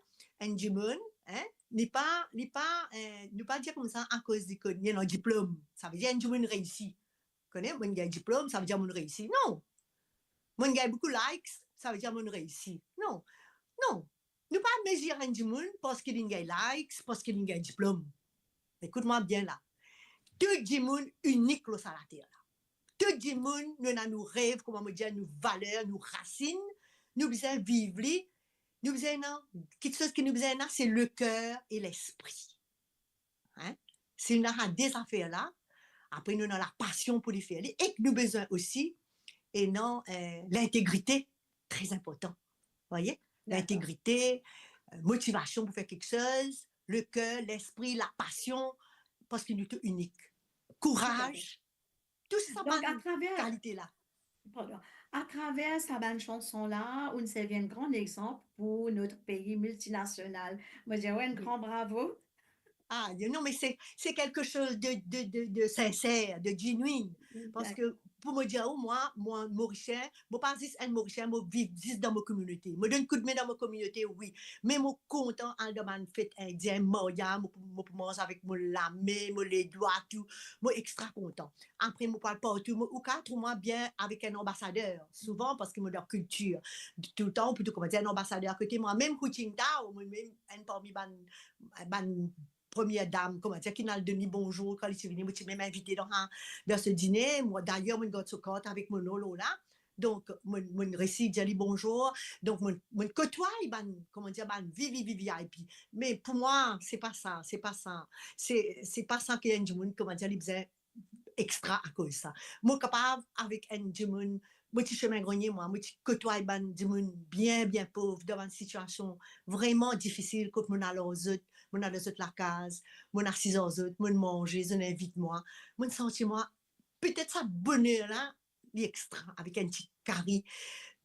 enn dimoun, hein, li pa, li pa, eh, nou pa dir koumsa akoz li konn, li ena diplom, savedir enn dimoun reyisi. Kone, mo'nn gagn diplom, savedir mo'nn reyisi. Non. Mo'nn gagn boukou likes, savedir mo'nn reyisi. Non. Non. Nou pa mezir enn dimoun parski li'nn gagn likes, parski li'nn gagn diplom. Ekout mwa bien la. Tou dimoun inik lor sa later la. Tou dimoun, nou ena nou rev, kouma mo dir, nou valer, nou rasinn, nou bizin viv li, nou bizin ena, kiksoz ki nou bizin ena, se leker e lespri. Hein? Si nou ena de zafer la, apre nou ena lapasion pou li fer li, ek nou bizin osi ena, eh, lintegrite, tre inportan. Voye? Dakor. Lintegrite, eh, motivasion pou fer kiksoz, leker, lespri, lapasion, parski nou tou inik. Kouraz, tou sa bann kalite la. Donk, atraver, pardon, atraver sa bann sanson la, ou'nn servi enn gran lexanp pou not pei miltinasional. Mo dir, wi, enn gran bravo. Ah, non, me se, se kiksoz de, de, de, de sinser, de genuine. Dakor. Parski pou mo dir ou, mwa, mwa, Morisien, mo pa zis enn Morisien, mo viv zis dan mo kominote. Mo donn koudme dan mo kominote, wi. Me mo kontan al dan bann fet indien, maryaz, mo, mo pou manz avek mo lame, mo ledwa, tou. Mo extra kontan. Apre, mo pou al partou, mo, ou kapav trouv mwa bien avek enn anbasader, souvan, parski mo dan kiltir. Toultan, ou pou trouv, kouma dir, enn anbasader akote mwa. Mem Hu Jintao, mo mem enn parmi bann, bann premie dam, kouma dir, ki'nn al donn li bonzour kan li ti vini, mo ti mem invite dan, dan se dine. Mwa, dayer, mo gard so kart avek mo nom lor la. Donk, mo, mo resi dir li bonzour. Donk, mo, mo kotway bann, kouma dir, bann V V V V I P. Me pou mwa, se pa sa, se pa sa. Se, se pa sa ki enn dimoun, kouma dir, li bizin extra akoz sa. Mo kapav avek enn dimoun, mo ti Semin Grenier mwa, mo ti kotway bann dimoun bien, bien pov, dan bann sitiasion vreman difisil, kot mo'nn al ar zot, mo'nn al dan zot lakaz, mo'nn asiz ar zot, mo'nn manze, zot inn invit mwa, mo'nn santi mwa, petet sa boner la, li extra, avek enn ti kari,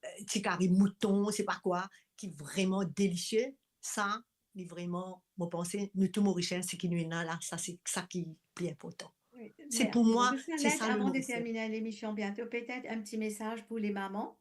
eh, ti kari mouton, se pa kwa, ki vreman delisie, sa, li vreman, mo panse, nou tou Morisien, seki nou ena la, sa se sa ki pli inportan. Wi, se pou mwa, se sa le mo. Avan de termine lemision biento, petet enn ti mesaz pou le maman,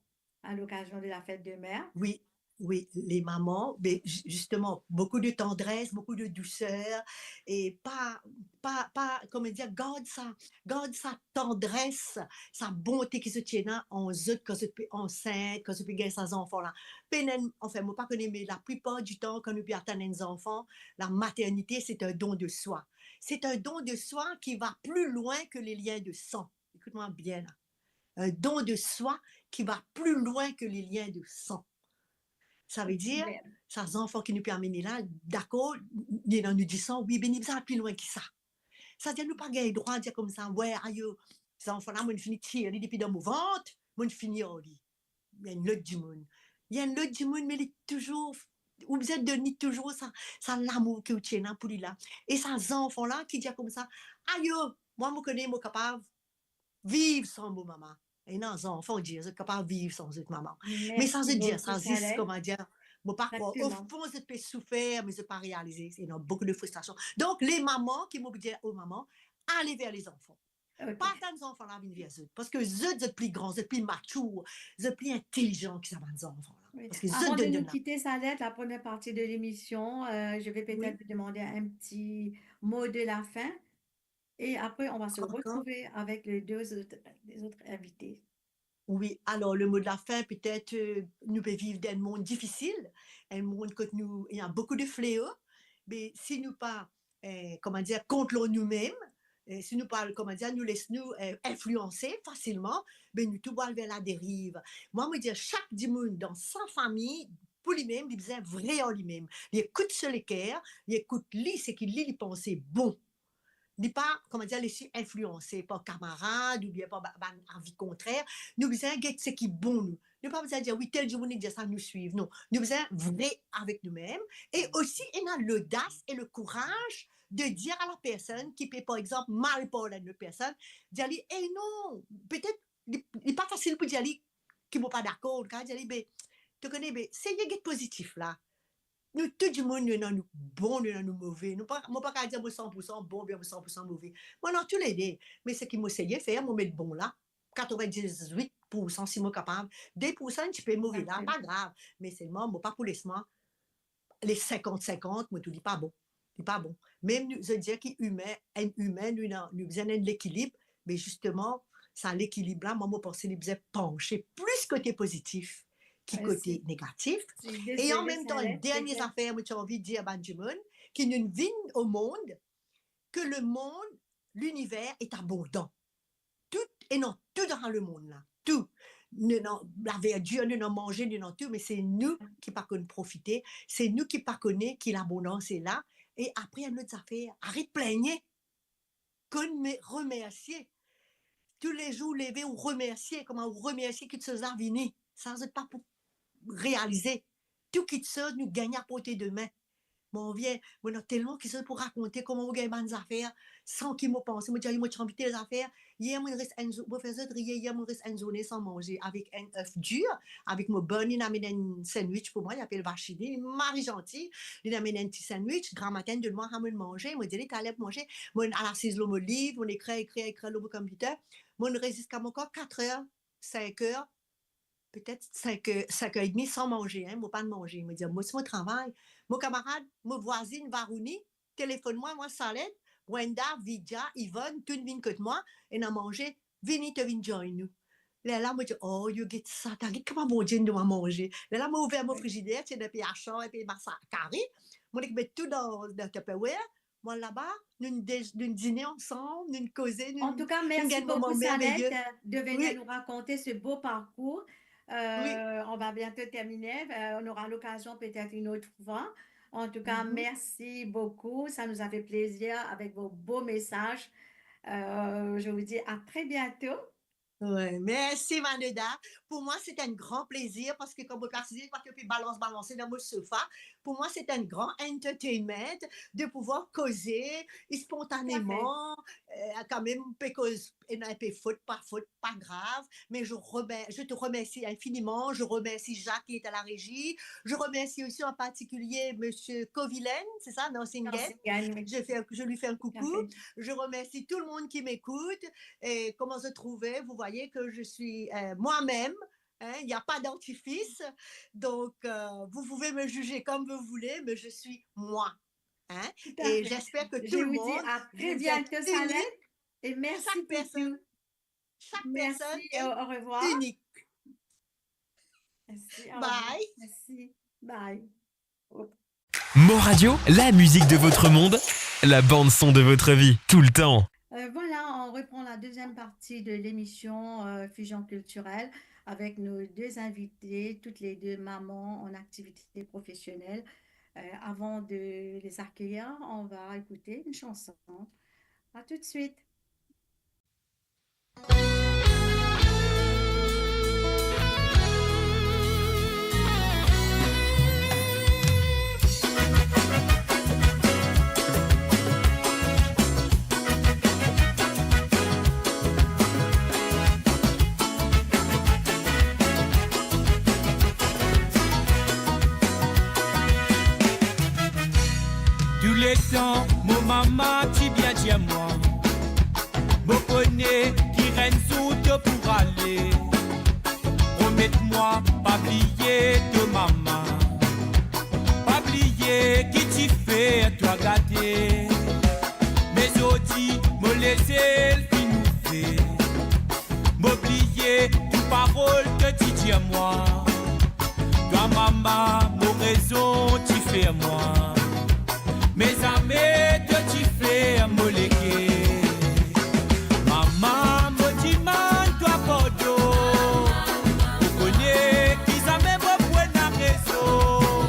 a lokazion de la fet de mer. Wi, wi, le maman, be, ju-, zisteman, boukou de tandres, boukou de douser, e pa, pa, pa, kouma dir, gard sa, gard sa tandres, sa bonte ki zot ti ena an zot kan zot pe ansint, kan zot pe gagn sa zanfan la. Pena, anfin, mo pa kone, me laplipar ditan, kan nou pe atann enn zanfan, la maternite, se enn don de swa. Se enn don de swa ki va pli lwin ke le lien de san. Ekout mwa bien la. Enn don de swa ki va pli lwin ke le lien de san. Savedir, sa zanfan ki nou pe amene la, dakor, li dan nou disan, wi, me li bizin al pli lwin ki sa. Savedir nou pa gagn drwa dir koumsa, we, ayo, zanfan la, mo'nn fini tir li depi dan mo vant, mo'nn fini ar li. Li enn lot dimoun. Li enn lot dimoun, me li touzour, ou bizin donn li touzour sa, sa lamour ki ou ti ena pou li la. E sa zanfan la ki dir koumsa, ayo, mwa mo kone mo kapav viv san mo mama. Ena zanfan dir, zot kapav viv san zot mama. Me sa zot dir sa zis, kouma dir, mo pa krwar, o fon zot pe soufer, me zot pa realize, ena boukou de fristrasion. Donk, le maman, ki mo pou dir o maman, ale ver le zanfan. Pa atann zanfan la vinn ver zot, parski zot, zot pli gran, zot pli mature, zot pli intelizan ki sa bann zanfan la. Wi. Parski zot... Avant de nous quitter, Salette, la première partie de l'émission, euh, je vais peut-être vous demander un petit mot de la fin. Et après, on va se retrouver avec les deux autres, les autres invités. Wi, alor, le mo de la fin, petet, euh, nou pe viv dan enn mond difisil, enn mond kot nou, ena boukou de fleo, me si nou pa, eh, kouma dir, kont lor noumem, eh, si nou pa, kouma dir, nou les nou, eh, inflianse fasilman, be nou tou pou al ver laderiv. Mwa, mo dir, sak dimoun dan sa fami, pou limem, li bizin vre ar limem. Li ekout so leker, li ekout li, seki li, li panse bon. Li pa, kouma dir, les li inflianse par kamarad oubien par ba-, bann avi kontrer. Nou bizin get seki bon nou. Nou pa bizin dir, wi, tel dimoun li dir sa, nou swiv. Non. Nou bizin vre avek noumem e osi ena lodas e le kouraz de dir a la personn ki pe, par exanp, mal parl a enn lot personn, dir li, eh non, petet li, li pa fasil pou dir li ki mo pa dakor, ou kapav dir li, be, to kone, be, seye get pozitif la. Nou tou dimoun, nou ena nou bon, nou ena nou move. Nou pa, mo pa kapav dir mo san pou san bon, oubien mo san pou san move. Mo ena toulede. Me seki mo seye fer, mo met bon la, katrovin-diz-wit pou san si mo kapav. De pou san ti pe move la, pa grav. Me selman, mo pa pou les mwa le sinkant sinkant, mo tou li pa bon. Li pa bon. Mem nou, zot dir ki imin, enn imin, nou, nou bizin enn lekilib, me zisteman, sa lekilib la, mwa, mo panse li bizin panse plis kote pozitif ki kote negatif. E an mem tan, dernie zafer, mo ti anvi dir bann dimoun ki nou vinn o mond, ke lemond l'univers est abondant. Tou, ena tou dan sa lemond la. Tou. Nou ena laverdir, nou ena manze, nou ena tou, me se nou ki pa konn profite, se nou ki pa kone ki labondans ena la, e apre enn lot zafer, aret pligne. Konn me-, remersie. Toulezour ou leve, ou remersie, kouma ou remersie kiksoz la vini. Sa, zot pa pou realize. Tou kiksoz nou gagn a porte de me. Mo anvi, mo ena telman kiksoz pou rakonte, kouma mo gagn bann zafer, san ki mo panse. Mo dir, mo ti anvi tel zafer. Yer, mo res enn zour, mo fer zot riye, yer, mo res enn zourne san manze, avek enn œuf dur, avek mo bann, linn amenn enn sandwich pou mwa, li apel Vachini, li mari zanti, linn amenn enn ti sandwich, gramatin, donn mwa sa, mo'nn manze, mo dir li, taler pou manze, mo'nn al asiz lor mo liv, mo'nn ekrir, ekrir, ekrir lor mo computer, mo'nn res ziska mo kar, katrer, sinker, petet sinker, sinker edmi san manze, hein, mo pa'nn manze. Mo dir, mo si mo travay. Mo kamarad, mo vwazinn Varouni, telefonn mwa, mwa Salem, Brenda, Vidya, Yvonne, tou vinn kot mwa, ena manze, vini, to vinn join nou. Lerla mo dir, oh, yo get sa, ta get kouma Bondie donn mwa manze. Lerla mo ouver mo frizider, ti ena enpe asar, enpe masa kari, mo'nn met tou dan, dan Tupperware, mwa laba, nou de-, nou dine ansam, nou koze, nou, An tou ka, nou mersi gagn moman bokou, merveye. Salette, de venir Wi. Nous raconter ce beau parcours. Wi. Euh, on va bientôt terminer. Euh, on aura l'occasion peut-être une autre fois. En tout cas, Mhm. merci beaucoup. Ça nous a fait plaisir avec vos beaux messages. Euh, je vous dis à très bientôt. Ouais, merci Manoda. Pou mwa, se enn gran plezir, parski kouma mo pe asize, mo pe balans, balanse dan mo sofa. Pou mwa, se enn gran entertainment de pouvoir koze spontaneman. Tout à fait. Euh, kanmem, pe koz, ena enpe fot, pa fot, pa grav, mais je remer-, je te remercie infiniment. Je remercie Jacques qui est à la régie. Je remercie aussi en particulier monsieur Kovilen, c'est ça, non, Singen. Non, Singen, oui. Je fais un, je lui fais un coucou. Tout à fait. Je remercie tout le monde qui m'écoute. Et comment se trouver, vous voyez que je suis, euh, moi-même, hein, il n'y a pas d'artifice. Donc, euh, vous pouvez me juger comme vous voulez, mais je suis moi. Hein. Tout à fait. Et j'espère que tout le monde, vous êtes unis. Je vous dis à très bientôt, Salette, et merci pour tout. Chaque personne, chaque personne est unique. Merci et au, au revoir. Merci, au revoir. Bye. Merci. Bye. Mo Radio, la musique de votre monde, la bande son de votre vie, tout le temps. Euh, voilà, on reprend la deuxième partie de l'émission, euh, Fusion culturelle avec nos deux invités, toutes les deux mamans en activité professionnelle. Euh, avant de les accueillir, on va écouter une chanson. À tout de suite. Touletan mo mama ti bien dir mwa, mo kone ki enn zour to pou ale. Promet mwa, pa bliye to mama, pa bliye ki ti fer twa gate. Me zordi mo lezet finn ouver, mo bliye tou parol to ti dir mwa. Twa mama, mo rezon ti fer mwa, me zame to ti fer mo leke. Mama, mo dimann twa pardon. Mo kone ki zame mo pou ena rezon,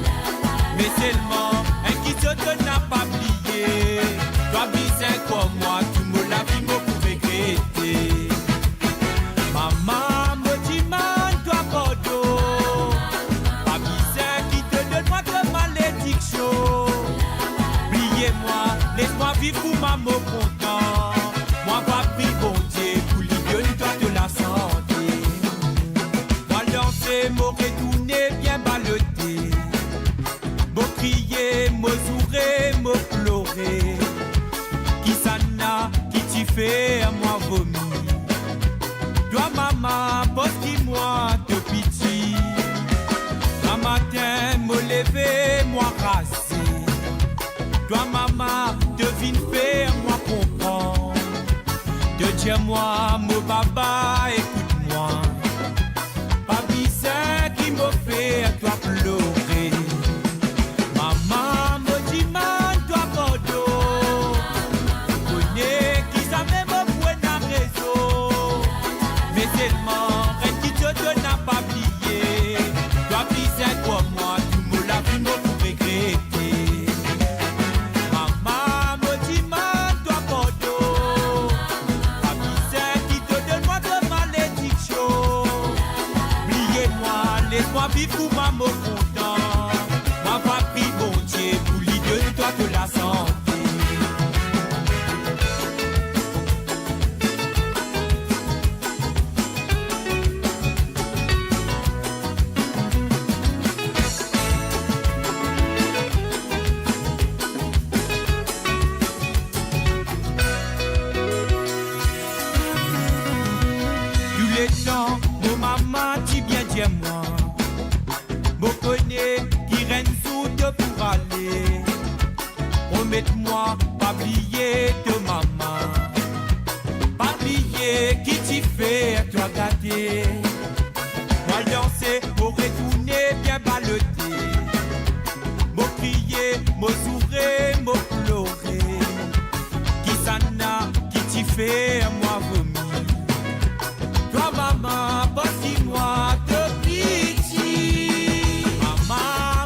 me selman enn kiksoz to napa bliye, twa bizin krwar mwa, tou mo lavi mo pou regrete. Mama, mo dimann twa pardon. Pa bizin ki to donn mwa to malediksion. Bliye mwa, les mwa viv kouma mo kontan. Mwa va priye Bondie pou li donn twa to lasante. Mwa lanse, mo retourne bien balote. Mo kriye, mo zoure, mo plore. Kisannla ki ti fer mwa vomi? Twa mama, parski mwa to piti. Gramatin mo leve, mwa rase. Twa mama, to vinn fer mwa konpran. To dir mwa, mo baba, ekout mwa. Pa bizin ki mo fer twa plore. Mama, mo dimann twa pardon. Mo kone ki zame Selman, enn ki to done, pa bliye, twa bizin krwar mwa, tou mo lavi mo pou regrete. Mama, mo dimann twa pardon, pa bizin ki to donn mwa to malediksion. Bliye mwa, les mwa viv kouma mo kontan. Mwa va priye Bondie pou li donn twa to lasante. Touletan mo mama ti bien dir mwa, mo kone ki enn zour to pou ale. Promet mwa, pa bliye to mama, pa bliye ki ti fer twa gate. Mwa lanse, mo retourne bien balote. Mo kriye, mo zoure, mo plore. Kisannla ki ti fer mwa vomi? Twa mama, pans ki mwa to piti. Mama,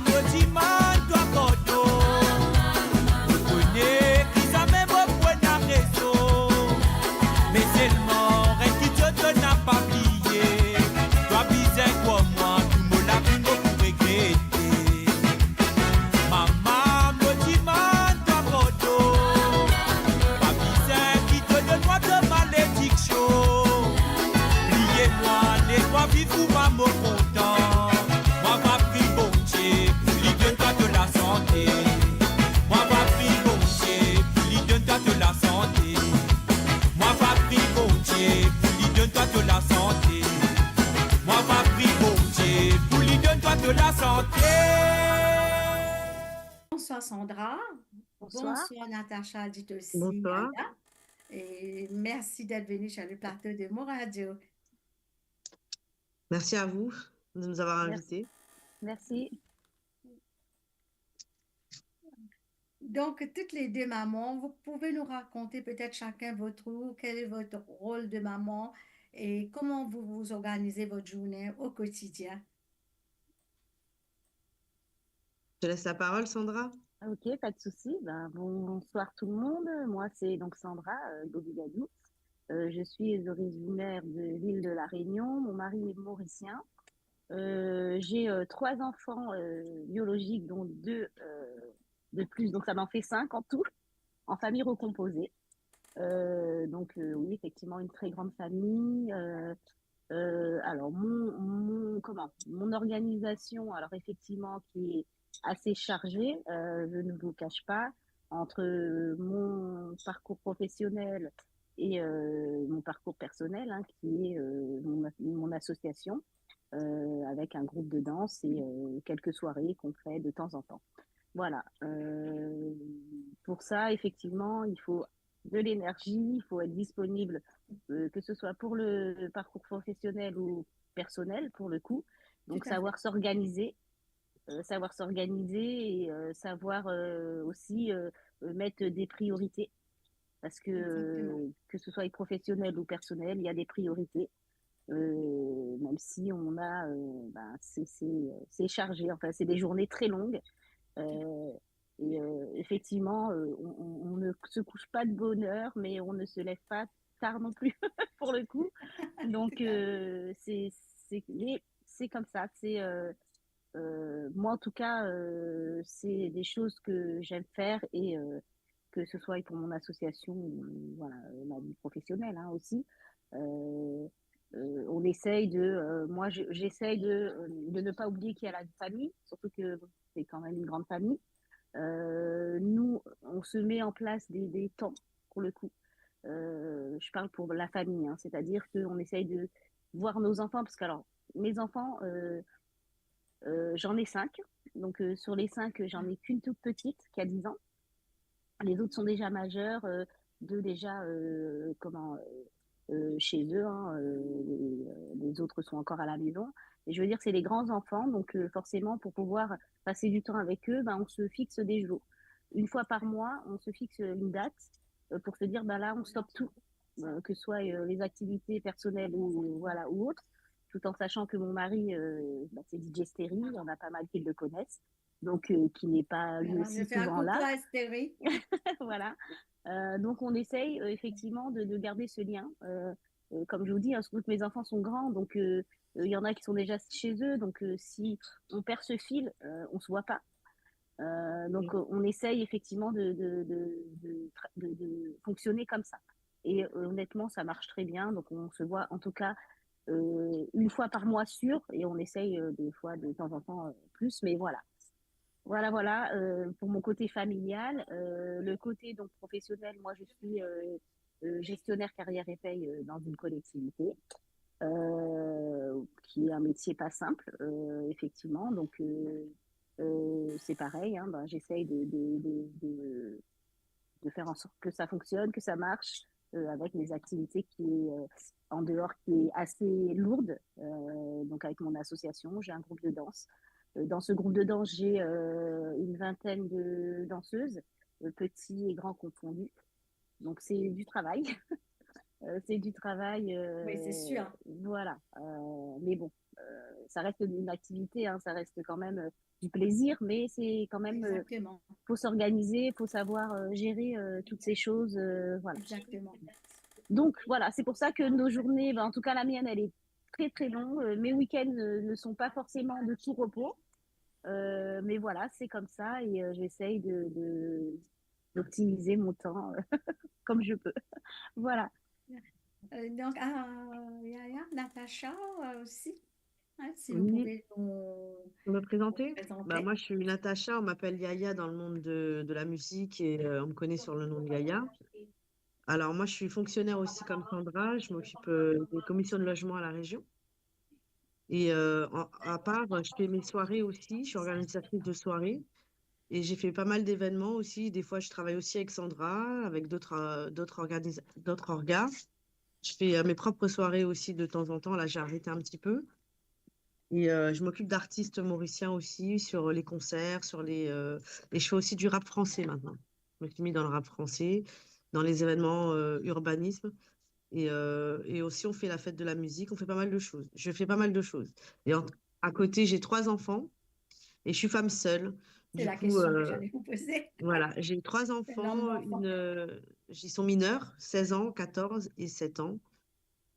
mo dimann twa pardon. Mo kone ki zame mo pou ena rezon. Me selman, enn ki to done, pa bliye, twa bizin krwar mwa, tou mo lavi mo pou regrete. Mama, mo dimann twa pardon, pa bizin ki to donn mwa to malediksion. Bliye mwa, les mwa viv kouma mo kontan. Mwa va priye Bondie pou li donn twa to lasante. Mwa va priye Bondie pou li donn twa to lasante. Mwa va priye Bondie pou li donn twa to lasante. Mwa va priye Bondie pou li donn twa to lasante. Bonsoir Sandra. Bonsoir. Bonsoir Natacha, dit aussi Bonsoir. Yaya. Et merci d'être venue sur le plateau de Mo Radio. Merci à vous de nous avoir Merci. invités. Merci. Donc, toutes les deux mamans, vous pouvez nous raconter peut-être chacun votre tour, quel est votre rôle de maman et comment vous vous organisez votre journée au quotidien. Je te laisse la parole, Sandra. Ok, pas de souci. Ben, bonsoir tout le monde. Moi, c'est donc Sandra euh, Gobigadou. Euh, je suis originaire de l'île de la Réunion. Mon mari est mauricien. Euh, j'ai euh, trois enfants euh, biologiques, dont deux euh, de plus. Donc, ça m'en fait cinq en tout, en famille recomposée. Euh, donc, euh, oui, effectivement, une très grande famille. Euh, euh, alors, mon, mon, comment, mon organisation, alors effectivement, qui est assez chargée, euh, je ne vous cache pas, entre euh, mon parcours professionnel et euh, mon parcours personnel, hein, qui est euh, mon, mon association euh, avec un groupe de danse et euh, quelques soirées qu'on fait de temps en temps. Voilà. Euh, pour ça, effectivement, il faut de l'énergie, il faut être disponible, euh, que ce soit pour le parcours professionnel ou personnel, pour le coup. Donc, Tout à fait. savoir s'organiser, euh, savoir s'organiser et euh, savoir euh, aussi euh, euh, mettre des priorités. Parce que Exactement. euh, que ce soit professionnel ou personnel, il y a des priorités. Euh, même si on a, euh, ben, c'est c'est, euh, c'est chargé, enfin, c'est des journées très longues. Euh, et euh, effectivement, euh, on, on- on ne se couche pas de bonne heure, mais on ne se lève pas tard non plus, pour le coup. Donc, Tout à fait. euh, c'est c'est mais c'est comme ça. C'est euh, euh, moi, en tout cas, euh, c'est des choses que j'aime faire et euh, que ce soit pour mon association ou voilà, euh, ma vie professionnelle hein, aussi. Euh, euh, on essaye de, euh, moi je- j'essaye de, euh, de ne pas oublier qu'il y a la famille, surtout que c'est quand même une grande famille. Euh, nous, on se met en place des, des temps, pour le coup. Euh, je parle pour la famille, hein, c'est-à-dire qu'on essaye de voir nos enfants, parce que alors, mes enfants, euh, euh, j'en ai cinq, donc euh, sur les cinq, j'en ai qu'une toute petite qui a dix ans. Les autres sont déjà majeurs, euh, deux déjà, euh, comment, euh, euh, chez eux, hein, euh, les, euh, les autres sont encore à la maison. Et je veux dire, c'est les grands enfants, donc euh, forcément, pour pouvoir passer du temps avec eux, ben, on se fixe des jours. Une fois par mois, on se fixe une date euh, pour se dire, ben là, on stoppe tout. euh, que ce soit euh, les activités personnelles ou, voilà, ou autres, tout en sachant que mon mari, euh, bah, c'est D J Stery, il y en a pas mal qui le connaissent, donc euh, qui n'est pas lui aussi souvent là. Voilà. Euh, donc on essaye euh, effectivement de, de, garder ce lien. Euh, euh, comme je vous dis, hein, surtout que mes enfants sont grands, donc euh, euh, il y en a qui sont déjà chez eux, donc euh, si on perd ce fil, euh, on se voit pas. Euh, donc, euh, on essaye effectivement de, de, de, de, de fonctionner comme ça. Et euh, honnêtement, ça marche très bien. Donc, on se voit en tout cas euh, une fois par mois sûr, et on essaye euh, des fois de temps en temps euh, plus, mais voilà. Voilà, voilà, euh, pour mon côté familial. Euh, le côté donc professionnel, moi, je suis euh, euh, gestionnaire carrière et paye euh, dans une collectivité, euh, qui est un métier pas simple, euh, effectivement. Donc, euh, euh, c'est pareil, hein, ben, j'essaye de, de, de, de, de faire en sorte que ça fonctionne, que ça marche, euh, avec mes activités qui est euh, en dehors, qui est assez lourde. Euh, donc, avec mon association, j'ai un groupe de danse. Euh, dans ce groupe de danse, j'ai euh, une vingtaine de danseuses, euh, petits et grands confondus. Donc, c'est du travail. Euh, c'est du travail. Euh, Oui, c'est sûr. Voilà. Euh, mais bon, euh, ça reste une activité, hein, ça reste quand même euh, du plaisir, mais c'est quand même. Euh, Exactement. Faut s'organiser, faut savoir euh, gérer euh, toutes ces choses. Euh, voilà. Exactement. Donc, voilà, c'est pour ça que nos journées, ben, en tout cas la mienne, elle est très très longue. Euh, mes week-ends euh, ne sont pas forcément de tout repos. Euh, mais voilà, c'est comme ça et euh, j'essaye de, de- d'optimiser mon temps euh, comme je peux. Voilà. Euh, donc, ah, Yaya, Natacha euh, aussi. Hein, si vous Oui. Pouvez nous Me présenter? présenter. Bah, moi, je suis Natacha, on m'appelle Yaya dans le monde de, de la musique et euh, on me connaît sur le nom de Yaya. Alors, moi, je suis fonctionnaire aussi comme Sandra, je m'occupe euh, des commissions de logement à la région. Et euh, en- à part, je fais mes soirées aussi, je suis organisatrice de soirées. Et j'ai fait pas mal d'événements aussi. Des fois, je travaille aussi avec Sandra, avec d'autres euh, d'autres organisa- d'autres orgas. Je fais euh, mes propres soirées aussi de temps en temps. Là, j'ai arrêté un petit peu. Et euh, je m'occupe d'artistes mauriciens aussi, sur les concerts, sur les... euh, Et je fais aussi du rap français maintenant. Je me suis mis dans le rap français, dans les événements euh, urbanisme. Et, euh, et aussi, on fait la fête de la musique, on fait pas mal de choses. Je fais pas mal de choses. Et en- à côté, j'ai trois enfants et je suis femme seule. C'est Du la coup, question que euh, j'allais vous poser. Voilà, j'ai trois enfants, d'enfants. Une, euh, ils sont mineurs, seize ans, quatorze et sept ans.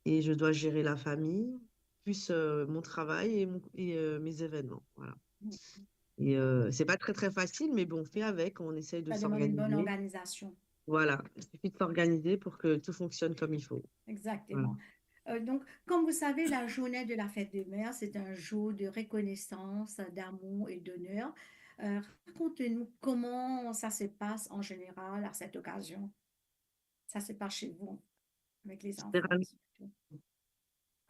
Et je dois gérer la famille, plus euh, mon travail et, mon, et euh, mes événements. Voilà. Mm. Et euh, c'est pas très très facile, mais bon, on fait avec, on essaye de Ça demande une bonne s'organiser. Organisation. Voilà, il suffit de s'organiser pour que tout fonctionne comme il faut. Exactement. Euh, donc, comme vous savez, la journée de la fête des mères, c'est un jour de reconnaissance, d'amour et d'honneur. Euh, racontez-nous comment ça se passe en général à cette occasion. Ça se passe chez vous, avec les enfants. Généralement- surtout.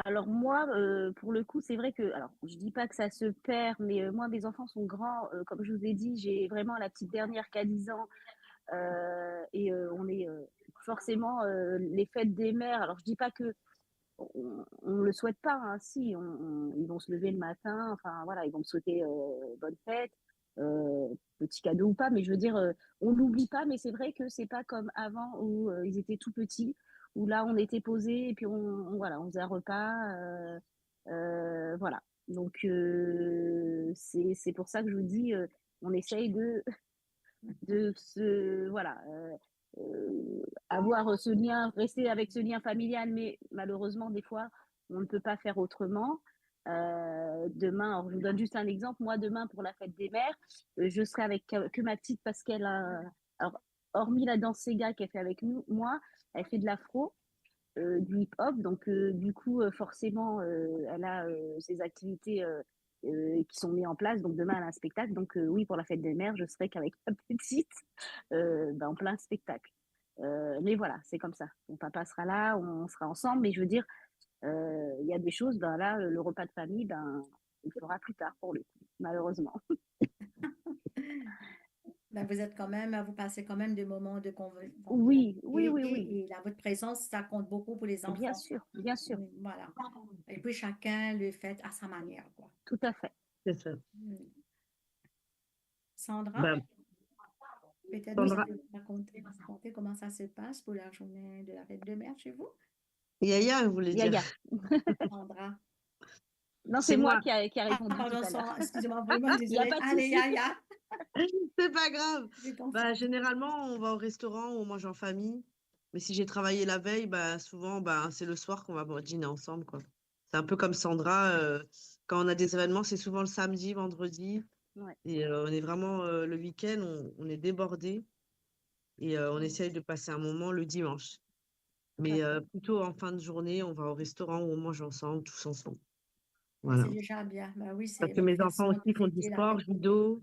Alors moi, euh, pour le coup, c'est vrai que, alors, je dis pas que ça se perd, mais euh, moi, mes enfants sont grands. Euh, comme je vous ai dit, j'ai vraiment la petite dernière qui a dix ans. Euh, et euh, on est euh, forcément, euh, les fêtes des mères. Alors, je dis pas que on, on le souhaite pas, hein, si, on, on- ils vont se lever le matin, enfin voilà, ils vont me souhaiter euh, bonne fête, euh, petit cadeau ou pas, mais je veux dire, euh, on l'oublie pas, mais c'est vrai que c'est pas comme avant où euh, ils étaient tout petits, où là on était posé et puis on, on- voilà, on faisait un repas, euh, euh, voilà. Donc euh, c'est c'est pour ça que je vous dis, euh, on essaye de de se voilà euh, euh, avoir ce lien, rester avec ce lien familial, mais malheureusement des fois on ne peut pas faire autrement. Euh, demain, alors je vous donne juste un exemple. Moi, demain pour la fête des mères, euh, je serai avec que, que ma petite parce qu'elle a, alors hormis la danse séga qu'elle fait avec nous, moi, elle fait de l'afro, euh, du hip-hop. Donc, euh, du coup, euh, forcément, euh, elle a euh, ses activités euh, euh, qui sont mises en place. Donc, demain, elle a un spectacle. Donc, euh, oui, pour la fête des mères, je serai qu'avec ma petite euh, ben, en plein spectacle. Euh, mais voilà, c'est comme ça. Mon papa sera là, on sera ensemble, mais je veux dire, euh, il y a des choses, ben là, le repas de famille, ben, on le fera plus tard pour le coup, malheureusement. Ben, vous êtes quand même, vous passez quand même des moments de convivialité. Oui, oui, oui, oui. Et là, votre présence, ça compte beaucoup pour les enfants. Bien sûr, bien sûr. Voilà. Et puis chacun le fête à sa manière, quoi. Tout à fait. C'est ça. Sandra? Bah, Peut-être vous allez nous raconter, raconter comment ça se passe pour la journée de la fête de mère chez vous. Yaya, vous voulez dire? Yaya. Sandra. Non, c'est moi qui a, qui a répondu. Ah, pardon, tout à l'heure. Excusez-moi, vraiment désolée. Il y a pas de Allez, souci. Yaya. C'est pas grave. Bah, généralement, on va au restaurant ou on mange en famille. Mais si j'ai travaillé la veille, bah, souvent, bah, c'est le soir qu'on va dîner ensemble, quoi. C'est un peu comme Sandra. Euh, quand on a des événements, c'est souvent le samedi, vendredi. Ouais. Et euh, on est vraiment, euh, le week-end, on, on est débordé. Et euh, on essaye de passer un moment le dimanche. Mais euh, plutôt en fin de journée, on va au restaurant où on mange ensemble, tous ensemble. Voilà. C'est déjà bien. Bah oui, c'est Parce que mes votre enfants façon de aussi font du fêter la sport, fête. Judo,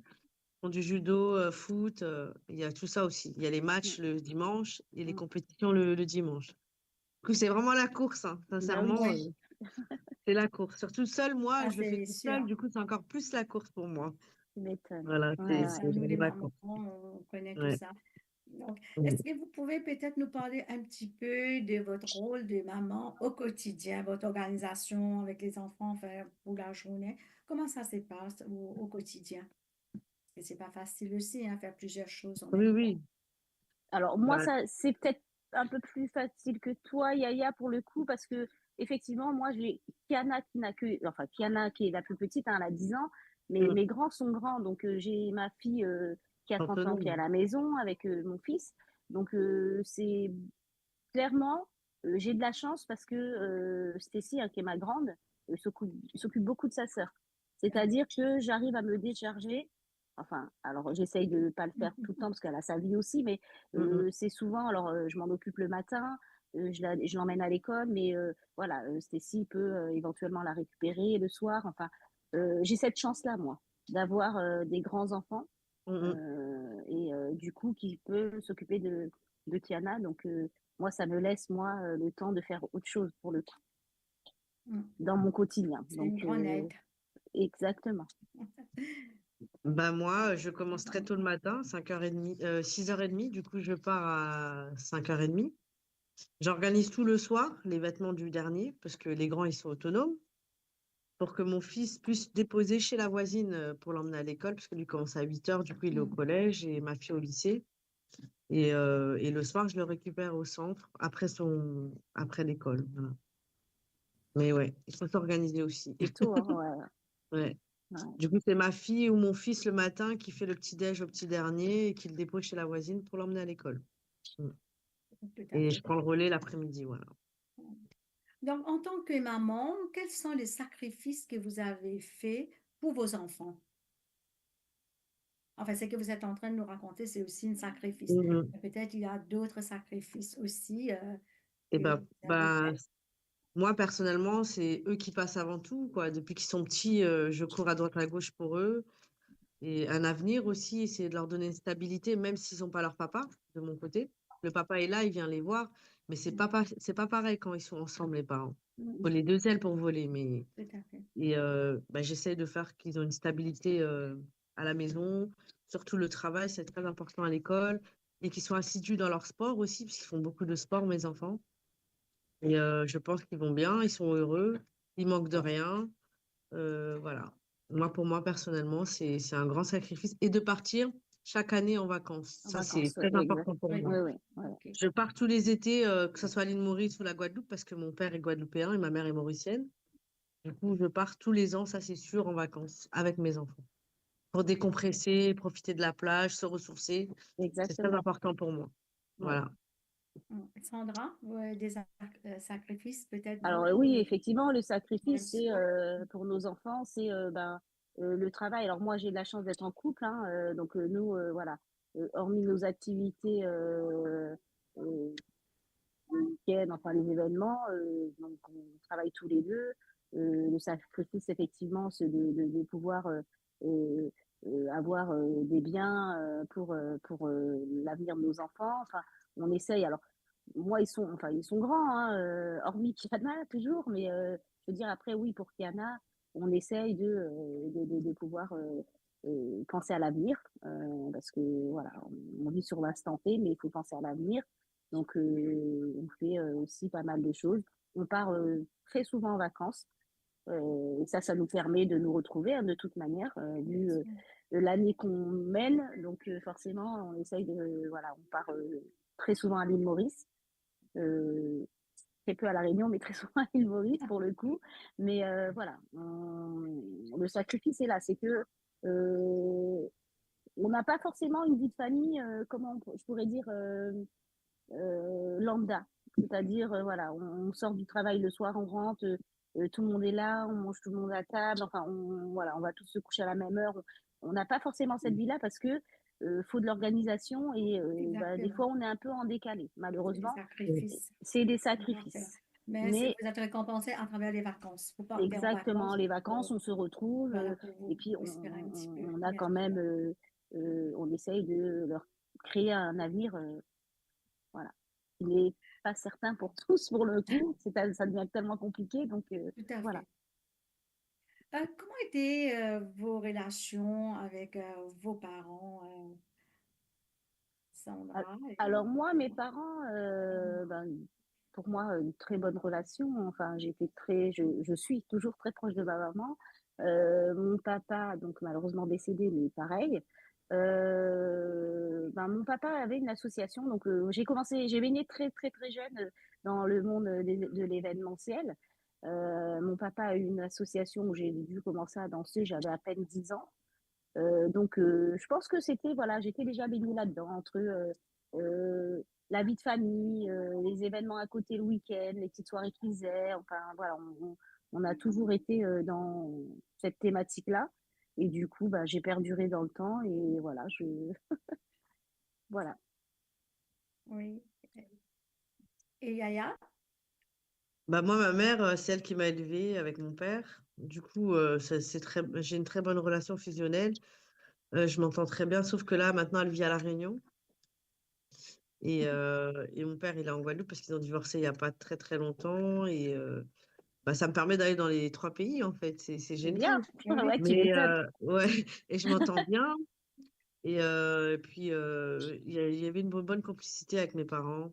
font du judo, euh, foot, euh, il y a tout ça aussi. Il y a les matchs le dimanche et les Mm. compétitions le, le dimanche. Du coup, c'est vraiment la course, hein, sincèrement. oui. Euh, c'est la course. Surtout seule, moi, Ah, je le fais c'est toute seule. sûr. Du coup, c'est encore plus la course pour moi. Tu m'étais. Voilà, Ouais, c'est ouais. c'est Nous, les les vacances. mamans, on connaît tout Ouais. Ça. Donc, Mm. Est-ce que vous pouvez peut-être nous parler un petit peu de votre rôle de maman au quotidien, votre organisation avec les enfants, enfin, pour la journée? Comment ça se passe au, au quotidien? Parce que c'est pas facile aussi, hein, faire plusieurs choses en Oui, même oui. temps. Alors, moi, Bah, ça, c'est peut-être un peu plus facile que toi, Yaya, pour le coup, parce que effectivement, moi, j'ai Kiana qui n'a que, enfin, Kiana qui est la plus petite, hein, elle a dix ans, mais Mm. mes grands sont grands. Donc, euh, j'ai ma fille euh, qui a trente ans qui est à Autonome. La maison avec euh, mon fils. Donc, euh, c'est clairement, euh, j'ai de la chance parce que euh, Stacy, hein, qui est ma grande, euh, s'occupe s'occupe beaucoup de sa sœur. C'est-à-dire que j'arrive à me décharger. Enfin, alors, j'essaye de pas le faire tout le temps parce qu'elle a sa vie aussi, mais euh, Mhm. c'est souvent, alors, euh, je m'en occupe le matin, euh, je la- je l'emmène à l'école, mais euh, voilà, euh, Stacy peut euh, éventuellement la récupérer le soir. Enfin, euh, j'ai cette chance-là, moi, d'avoir euh, des grands-enfants Mhm. euh, et euh, du coup, qui peut s'occuper de, de Kiana. Donc, euh, moi, ça me laisse, moi, euh, le temps de faire autre chose pour le coup, Mm. dans mon quotidien. C'est une Donc, grande euh, aide. Exactement. Bah moi, je commence très tôt le matin, cinq heures et demie, euh, six heures et demie, du coup je pars à cinq heures et demie. J'organise tout le soir, les vêtements du dernier, parce que les grands, ils sont autonomes, pour que mon fils puisse déposer chez la voisine euh, pour l'emmener à l'école, parce que lui commence à huit heures, du coup il est au Mhm. collège et ma fille au lycée. Et, euh, et le soir, je le récupère au centre après son, après l'école. Voilà. Mais ouais, il faut s'organiser aussi. C'est tôt, hein, ouais. Ouais. Ouais. Du coup, c'est ma fille ou mon fils le matin qui fait le petit déj au petit dernier et qui le dépose chez la voisine pour l'emmener à l'école. Mm. Tout à Et fait. Je prends le relais l'après-midi, voilà. Donc, en tant que maman, quels sont les sacrifices que vous avez faits pour vos enfants? Enfin, ce que vous êtes en train de nous raconter, c'est aussi un sacrifice. Mhm. Mais peut-être il y a d'autres sacrifices aussi. Euh, Et que ben, vous avez ben, fait. Moi, personnellement, c'est eux qui passent avant tout, quoi. Depuis qu'ils sont petits, euh, je cours à droite à gauche pour eux. Et un avenir aussi, essayer de leur donner une stabilité, même s'ils n'ont pas leur papa, de mon côté. Le papa est là, il vient les voir, mais c'est pas, Mm. pa- c'est pas pareil quand ils sont ensemble, les parents. Mm. Faut les deux ailes pour voler, mais Tout à fait. et euh, bah, j'essaie de faire qu'ils ont une stabilité euh, à la maison, surtout le travail, c'est très important à l'école, et qu'ils soient assidus dans leur sport aussi, parce qu'ils font beaucoup de sport, mes enfants. Et euh, je pense qu'ils vont bien, ils sont heureux, ils manquent de rien. Euh, voilà. Moi, pour moi, personnellement, c'est c'est un grand sacrifice. Et de partir chaque année en vacances. En Ça, c'est vacances, ouais, très exact. important pour Oui. moi. Oui, oui, oui. Ok. Je pars tous les étés, euh, que ce soit à l'île Maurice ou la Guadeloupe, parce que mon père est guadeloupéen et ma mère est mauricienne. Du coup, je pars tous les ans, ça c'est sûr, en vacances avec mes enfants. Pour décompresser, profiter de la plage, se ressourcer. C'est très Exactement. Important pour moi. Ouais. Voilà. Mm. Sandra, ouais, des sac- euh, sacrifices peut-être Alors vous, euh, oui, euh, effectivement, le pour un sacrifice, c'est sport. Euh, pour nos enfants, c'est euh, ben, euh, le travail. Alors moi, j'ai de la chance d'être en couple, hein, euh, donc euh, nous, euh, voilà, euh, hormis nos activités euh, euh, le week-end, enfin les événements, euh, donc on travaille tous les deux. Euh, le sacrifice, effectivement, c'est de, de, de pouvoir euh, euh, euh, avoir euh, des biens euh, pour, euh, pour euh, l'avenir de nos enfants. Enfin, on essaye. Alors, moi, ils sont, enfin, ils sont grands, hein, euh, hormis Kiana, toujours, mais euh, je veux dire, après, oui, pour Kiana, on essaye de, euh, de, de, de pouvoir euh, euh, penser à l'avenir, euh, parce que voilà, on, on vit sur l'instant T, mais il faut penser à l'avenir. Donc, euh, on fait euh, aussi pas mal de choses. On part euh, très souvent en vacances. Euh, et ça, ça nous permet de nous retrouver, hein, de toute manière, euh, vu euh, euh, l'année qu'on mène. Donc, euh, forcément, on essaye de, voilà, on part euh, très souvent à l'île Maurice, euh, très peu à La Réunion, mais très souvent à l'île Maurice pour le coup. Mais euh, voilà, on- le sacrifice est là, c'est que euh, on n'a pas forcément une vie de famille, euh, comment on- je pourrais dire, euh, euh, lambda. C'est-à-dire, euh, voilà, on, on sort du travail le soir, on rentre, euh, euh, tout le monde est là, on mange tout le monde à table, enfin, on, voilà, on va tous se coucher à la même heure. On on n'a pas forcément cette vie-là parce que euh, faut de l'organisation et euh, bah, des Exactement. fois on est un peu en décalé, C'est des malheureusement. Sacrifices. C'est des qu'on doit faire. Sacrifices. Mais, Mais vous êtes récompensé à travers les vacances. Vous partez en Exactement, vacances les pour, vacances, on se retrouve voilà, euh, pour vous et puis on, respirer un petit on- peu. on a Bien quand sûr. Même, euh, euh, on essaye de leur créer un avenir. Euh, voilà, il n'est pas certain pour tous pour le coup. C'est tel- ça devient tellement compliqué, donc euh, Tout à voilà. Fait. Euh, comment étaient euh, vos relations avec euh, vos parents, euh, Sandra et- Alors moi, mes parents, euh, ben, pour moi, une très bonne relation. Enfin, j'étais très, je, je suis toujours très proche de ma maman. Euh, mon papa, donc malheureusement décédé, mais pareil. Euh, ben, mon papa avait une association, donc euh, j'ai commencé, j'ai baigné très très très jeune euh, dans le monde euh, des- de l'événementiel. Euh, mon papa a eu une association où j'ai dû commencer à danser, j'avais à peine dix ans. Euh, donc, euh, je pense que c'était, voilà, j'étais déjà baignée là-dedans, entre euh, euh, la vie de famille, euh, les événements à côté le week-end, les petites soirées qu'ils faisaient. Enfin, voilà, on, on- on a toujours été euh, dans cette thématique-là. Et du coup, bah, j'ai perduré dans le temps et voilà, je. Voilà. Oui. Et Yaya? Bah moi, ma mère, euh, c'est elle qui m'a élevée avec mon père. Du coup, euh, ça- c'est très, j'ai une très bonne relation fusionnelle. Euh, je m'entends très bien, sauf que là, maintenant, elle vit à La Réunion. Et, euh, et mon père, il est en Guadeloupe parce qu'ils ont divorcé il n'y a pas très très longtemps. Et euh, bah, ça me permet d'aller dans les trois pays, en fait. C'est c'est C'est bien. génial. Ouais, tu Mais m'étonnes. euh, ouais, et je m'entends bien. Et, euh, et puis, euh, il y, a- il y avait une bo- bonne complicité avec mes parents.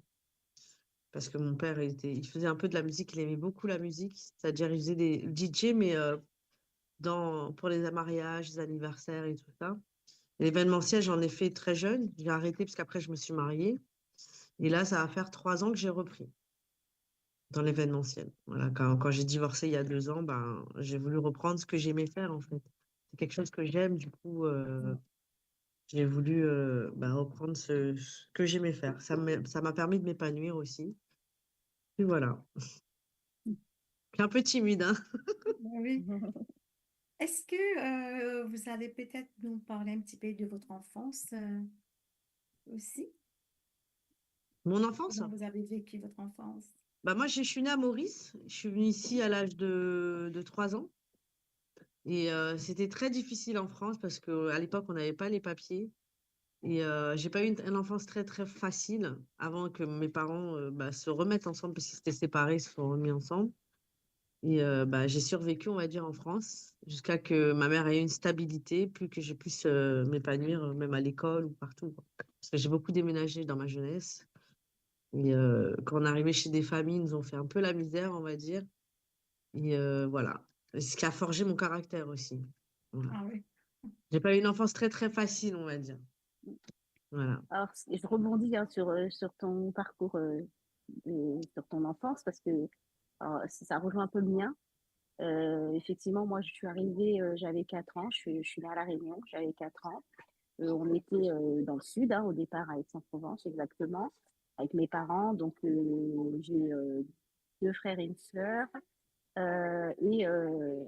Parce que mon père, il était, il faisait un peu de la musique, il aimait beaucoup la musique. C'est-à-dire, il faisait des D J, mais euh, dans, pour les mariages, les anniversaires et tout ça. L'événementiel, j'en ai fait très jeune. J'ai arrêté parce qu'après, je me suis mariée. Et là, ça va faire trois ans que j'ai repris dans l'événementiel. Voilà, quand, quand j'ai divorcé il y a deux ans, ben, j'ai voulu reprendre ce que j'aimais faire, en fait. C'est quelque chose que j'aime, du coup, euh, j'ai voulu euh, ben, reprendre ce, ce que j'aimais faire. Ça m'a ça m'a permis de m'épanouir aussi. Puis voilà. Je suis un peu timide, hein. Oui. Est-ce que euh, vous allez peut-être nous parler un petit peu de votre enfance euh, aussi? Mon enfance? Comment vous avez vécu votre enfance? Bah moi, je suis née à Maurice. Je suis venue ici à l'âge de, de trois ans. Et euh, c'était très difficile en France parce qu'à l'époque, on n'avait pas les papiers. Et euh, j'ai pas eu une, une enfance très, très facile avant que mes parents euh, bah, se remettent ensemble parce qu'ils étaient séparés, ils se sont remis ensemble. Et euh, bah, j'ai survécu, on va dire, en France, jusqu'à que ma mère ait une stabilité, plus que je puisse euh, m'épanouir, euh, même à l'école ou partout, quoi. Parce que j'ai beaucoup déménagé dans ma jeunesse. Et euh, quand on arrivait chez des familles, ils nous ont fait un peu la misère, on va dire. Et euh, voilà. C'est ce qui a forgé mon caractère aussi. Voilà. Ah oui. J'ai pas eu une enfance très, très facile, on va dire. Voilà. Alors, je rebondis hein, sur, euh, sur ton parcours, euh, de- sur ton enfance, parce que alors, ça rejoint un peu le mien. Euh, effectivement, moi, je suis arrivée, euh, j'avais quatre ans, je suis, je suis née à La Réunion, j'avais quatre ans. Euh, on était euh, dans le sud, hein, au départ à Aix-en-Provence, exactement, avec mes parents. Donc, euh, j'ai euh, deux frères et une sœur. Euh, et euh,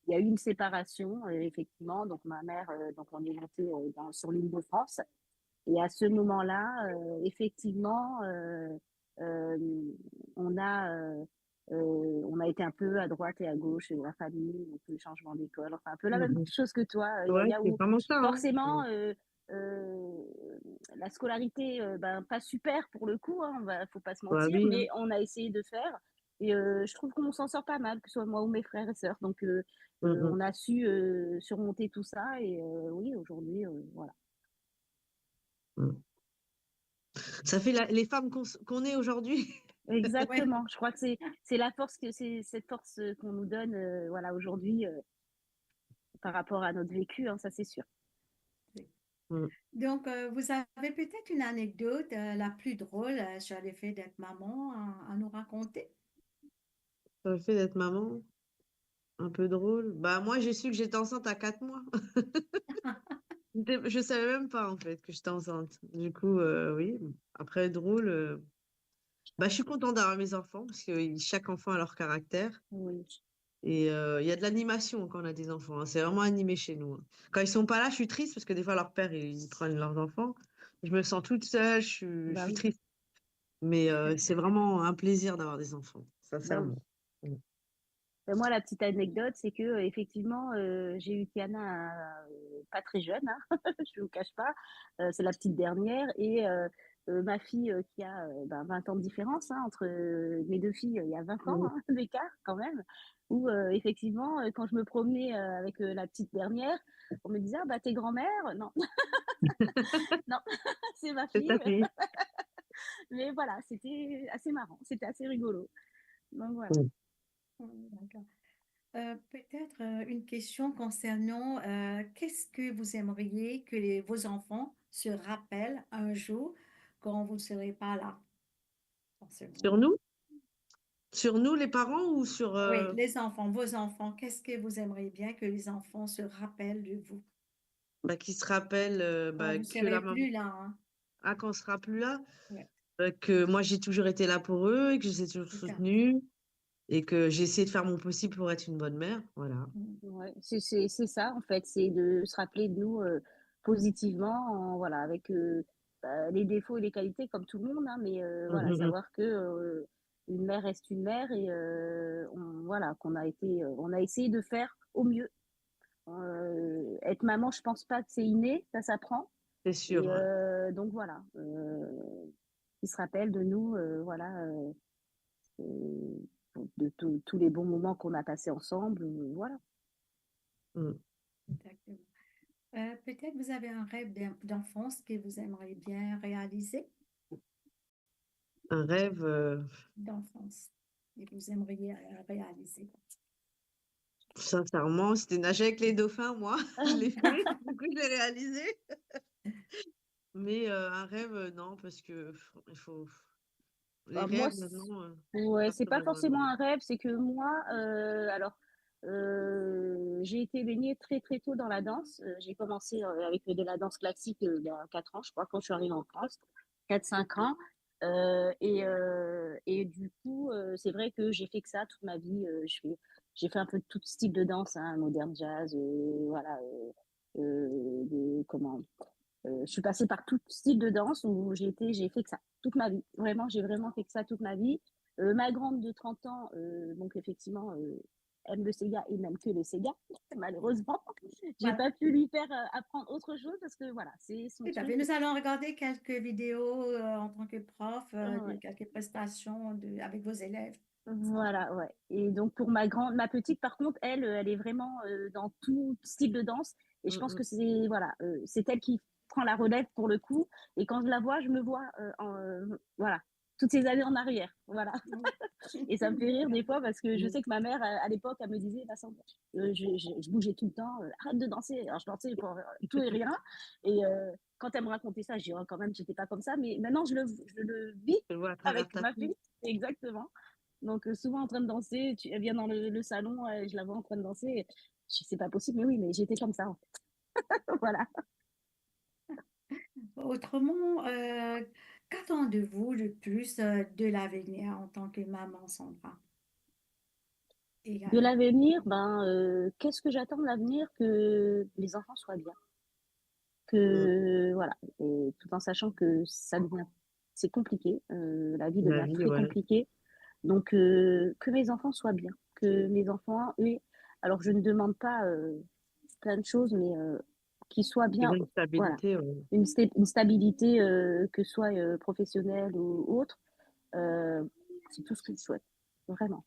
il y a eu une séparation, euh, effectivement. Donc, ma mère, euh, donc on est monté euh, dans- sur l'île de France. Et à ce moment-là, euh, effectivement, euh, euh, on a, euh, euh, on a été un peu à droite et à gauche, euh, la famille, donc le changement d'école, enfin un peu la même Mhm. chose que toi, euh, Ouais, Yaya, c'est où vraiment ça, hein. forcément, Mm. euh, euh, la scolarité, euh, ben, pas super pour le coup, hein, on va, faut pas se Bah mentir, oui. Mais on a essayé de faire. Et euh, je trouve qu'on s'en sort pas mal, que ce soit moi ou mes frères et sœurs. Donc, euh, Mm, euh, mm. On a su euh, surmonter tout ça. Et euh, oui, aujourd'hui, euh, voilà. Mm. Ça fait la- les femmes qu'on s- qu'on est aujourd'hui. Exactement. Je crois que c'est c'est la force que c'est cette force euh, qu'on nous donne, euh, voilà, aujourd'hui. Euh, par rapport à notre vécu, hein, ça c'est sûr. Donc, euh, vous avez peut-être une anecdote, euh, la plus drôle, euh, sur le fait d'être maman à, à nous raconter ? Sur le fait d'être maman, un peu drôle. Bah, moi, j'ai su que j'étais enceinte à quatre mois. Je savais même pas, en fait, que j'étais enceinte. Du coup, euh, oui. Après, drôle. Euh, bah, je suis contente d'avoir mes enfants parce que chaque enfant a leur caractère. Oui. Et euh, il y a de l'animation quand on a des enfants, hein. C'est vraiment animé chez nous, hein. Quand ils sont pas là, je suis triste parce que des fois, leur père, ils prennent leurs enfants. Je me sens toute seule, je suis, bah, je suis oui. triste. Mais euh, c'est vraiment un plaisir d'avoir des enfants, sincèrement. Bah oui. Ben, moi, la petite anecdote, c'est que euh, effectivement, euh, j'ai eu Kiana euh, pas très jeune, hein, je ne vous cache pas. Euh, c'est la petite dernière et euh, euh, ma fille euh, qui a euh, ben, vingt ans de différence, hein, entre euh, mes deux filles, il y a vingt ans, hein, d'écart quand même. Où euh, effectivement, euh, quand je me promenais euh, avec euh, la petite dernière, on me disait, ah bah t'es grand-mère ? Non, non, c'est ma fille. Mais voilà, c'était assez marrant, c'était assez rigolo. Donc voilà. D'accord. Euh, peut-être euh, une question concernant euh, qu'est-ce que vous aimeriez que les, vos enfants se rappellent un jour quand vous ne serez pas là ? Sur nous ? Sur nous, les parents, ou sur... Euh... Oui, les enfants, vos enfants. Qu'est-ce que vous aimeriez bien que les enfants se rappellent de vous ? Bah, qu'ils se rappellent euh, bah, que la maman... plus là, hein. Ah, quand on sera plus là, ouais. Euh, que moi, j'ai toujours été là pour eux et que je les ai toujours soutenus et que j'ai essayé de faire mon possible pour être une bonne mère, voilà. Ouais, c'est ça, en fait, c'est de se rappeler de nous euh, positivement, en, voilà, avec euh, bah, les défauts et les qualités, comme tout le monde, hein, mais euh, voilà, mmh, savoir que euh, une mère reste une mère et euh, on, voilà, qu'on a été, euh, on a essayé de faire au mieux. Euh, être maman, je pense pas que c'est inné, ça s'apprend. C'est sûr. Et, ouais. Euh, donc voilà, euh, ils se rappellent de nous, euh, voilà, euh, de tous les bons moments qu'on a passés ensemble, euh, voilà. Mm. Exactement. Euh, peut-être vous avez un rêve d'enfance que vous aimeriez bien réaliser ? Un rêve euh... d'enfance et que vous aimeriez réaliser ? Sincèrement, c'était nager avec les dauphins, moi. Les films, du coup, je l'ai réalisé. Mais euh, un rêve, euh, non, parce que il faut... Les bah, rêves, moi, maintenant, euh, ouais, c'est pas forcément un rêve, c'est que moi, euh, alors, euh, j'ai été baignée très très tôt dans la danse. Euh, j'ai commencé euh, avec de la danse classique euh, il y a quatre ans, je crois, quand je suis arrivée en France, quatre cinq ans. Euh, et, euh, et du coup, euh, c'est vrai que j'ai fait que ça toute ma vie. Euh, j'ai fait un peu de tout style de danse, hein, moderne, jazz, euh, voilà, euh, euh, de, comment, euh, je suis passée par tout style de danse où j'ai été, j'ai fait que ça toute ma vie. Vraiment, j'ai vraiment fait que ça toute ma vie. Euh, ma grande de trente ans, euh, donc effectivement, euh, aime le séga et même que le séga, malheureusement. J'ai voilà. pas pu lui faire euh, apprendre autre chose parce que voilà, c'est son... Tout à fait. Nous allons regarder quelques vidéos euh, en tant que prof, euh, oh, ouais. Quelques prestations de, avec vos élèves. Voilà, ouais. Et donc pour ma grande, ma petite, par contre, elle, euh, elle est vraiment euh, dans tout style de danse. Et je pense mm -hmm. que c'est voilà, euh, c'est elle qui prend la relève pour le coup. Et quand je la vois, je me vois euh, en, euh, voilà, toutes ces années en arrière, voilà. Et ça me fait rire des fois parce que je sais que ma mère, à, à l'époque, elle me disait, Vincent, euh, je, je, je, bougeais tout le temps, euh, arrête de danser. Alors, je dansais pour euh, tout et rien. Et euh, quand elle me racontait ça, je dis, oh, quand même, j'étais pas comme ça. Mais maintenant, je le, je le vis avec ma fille. Exactement. Donc, euh, souvent en train de danser, tu, elle vient dans le, le salon, euh, je la vois en train de danser. Je dis, c'est pas possible, mais oui, mais j'étais comme ça, en fait. Voilà. Autrement, euh, qu'attendez-vous le plus euh, de l'avenir en tant que maman, Sandra ? De l'avenir, ben, euh, qu'est-ce que j'attends de l'avenir ? Que les enfants soient bien. Que, mm. Voilà, et tout en sachant que ça devient, c'est compliqué, euh, la vie devient la vie, très ouais. Compliquée. Donc, euh, que mes enfants soient bien, que mes enfants aient, alors je ne demande pas euh, plein de choses, mais euh, qu'ils soient bien. Une stabilité, voilà. Ouais. Une, st une stabilité, euh, que ce soit euh, professionnelle ou autre, euh, c'est tout ce que je souhaite, vraiment.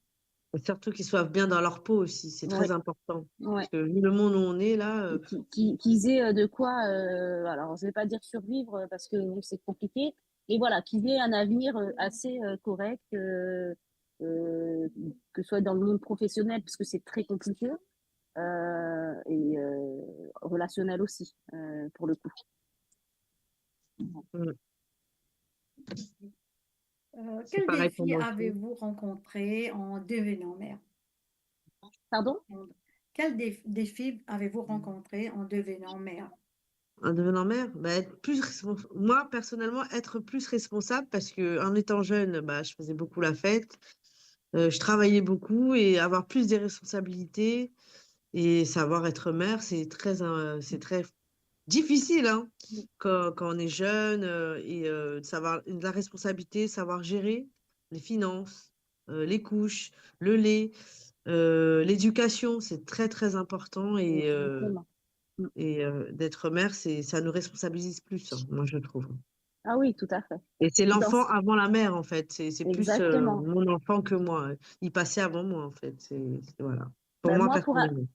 Et surtout qu'ils soient bien dans leur peau aussi, c'est ouais. Très important. Ouais. Parce que vu le monde où on est là. Euh... Qu'ils qu aient euh, de quoi, euh, alors je ne vais pas dire survivre parce que bon, c'est compliqué, mais voilà, qu'ils aient un avenir euh, assez euh, correct, euh, euh, que ce soit dans le monde professionnel, parce que c'est très compliqué, euh, et euh, relationnel aussi, euh, pour le coup. Euh, quel défi avez-vous rencontré en devenant mère ? Pardon ? Quel défi avez-vous rencontré en devenant mère ? En devenant mère, bah, être plus respons- moi, personnellement, être plus responsable parce que en étant jeune, bah, je faisais beaucoup la fête, euh, je travaillais beaucoup et avoir plus de responsabilités et savoir être mère, c'est très, euh, c'est très difficile, hein, quand, quand on est jeune, euh, et euh, de savoir de la responsabilité, savoir gérer les finances, euh, les couches, le lait, euh, l'éducation, c'est très, très important et, euh, et euh, d'être mère, c'est, ça nous responsabilise plus, hein, moi je trouve. Ah oui, tout à fait. Et c'est l'enfant avant la mère, en fait. C'est plus euh, mon enfant que moi. Il passait avant moi, en fait. C'est, c'est- voilà. Pour Ben, moi, moi, pour a- personnellement.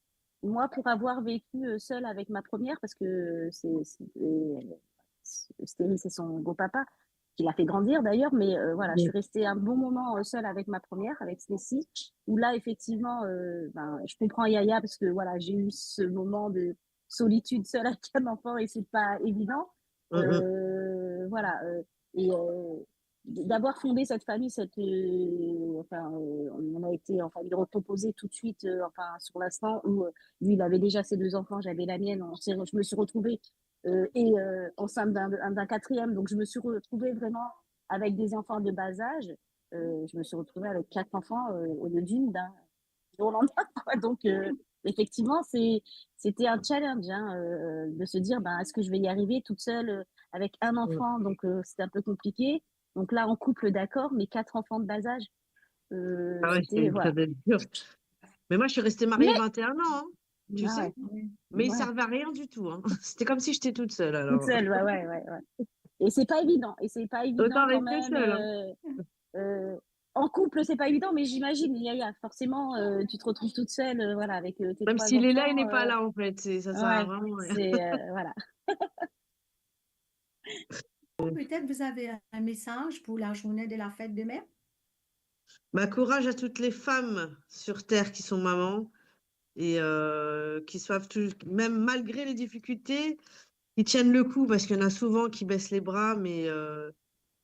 Moi, pour avoir vécu euh, seule avec ma première, parce que c'est, c'est, euh, Stéphanie, c'est son beau-papa qui l'a fait grandir d'ailleurs, mais euh, voilà, je suis restée un bon moment euh, seule avec ma première, avec Stacy, où là, effectivement, euh, ben, je comprends Yaya, parce que voilà, j'ai eu ce moment de solitude seule avec un enfant et c'est pas évident. Mhm. Euh, voilà, euh, et euh, d- d'avoir fondé cette famille, cette, euh, enfin, euh, on a été en famille recomposée tout de suite, euh, enfin, sur l'instant où euh, lui, il avait déjà ses deux enfants, j'avais la mienne, on s'est- je me suis retrouvée euh, et euh, enceinte d'un d'un quatrième, donc je me suis retrouvée vraiment avec des enfants de bas âge. Euh, je me suis retrouvée avec quatre enfants euh, au lieu d'une, d'un jour au lendemain, quoi. Donc, euh, effectivement, c'est, c'était un challenge, hein, euh, de se dire, ben, est-ce que je vais y arriver toute seule euh, avec un enfant ? Donc, euh, c'est un peu compliqué. Donc là, en couple, d'accord, mais quatre enfants de bas âge, euh, Ah ouais, c'était, c'est- voilà. ça doit être dur. Mais moi, je suis restée mariée Mais- vingt et un ans, hein, tu Ah sais. Ouais. Mais il Ouais. servait à rien du tout, hein. C'était comme si j'étais toute seule, alors. Toute seule, ouais, ouais, ouais, ouais. Et c'est pas évident, et c'est pas évident Autant quand rester même. Seule, hein. Euh, euh, en couple, c'est pas évident, mais j'imagine, Yaya, forcément, euh, tu te retrouves toute seule, euh, voilà, avec euh, tes Même trois si Léla enfants. n'est pas euh, là, en fait, c'est- ça sert à ouais, vraiment rien. c'est euh, voilà. Peut-être vous avez un message pour la journée de la fête de mère ? Bah, courage à toutes les femmes sur terre qui sont mamans et euh, qui soient tout, même malgré les difficultés, qui tiennent le coup parce qu'il y en a souvent qui baissent les bras, mais euh,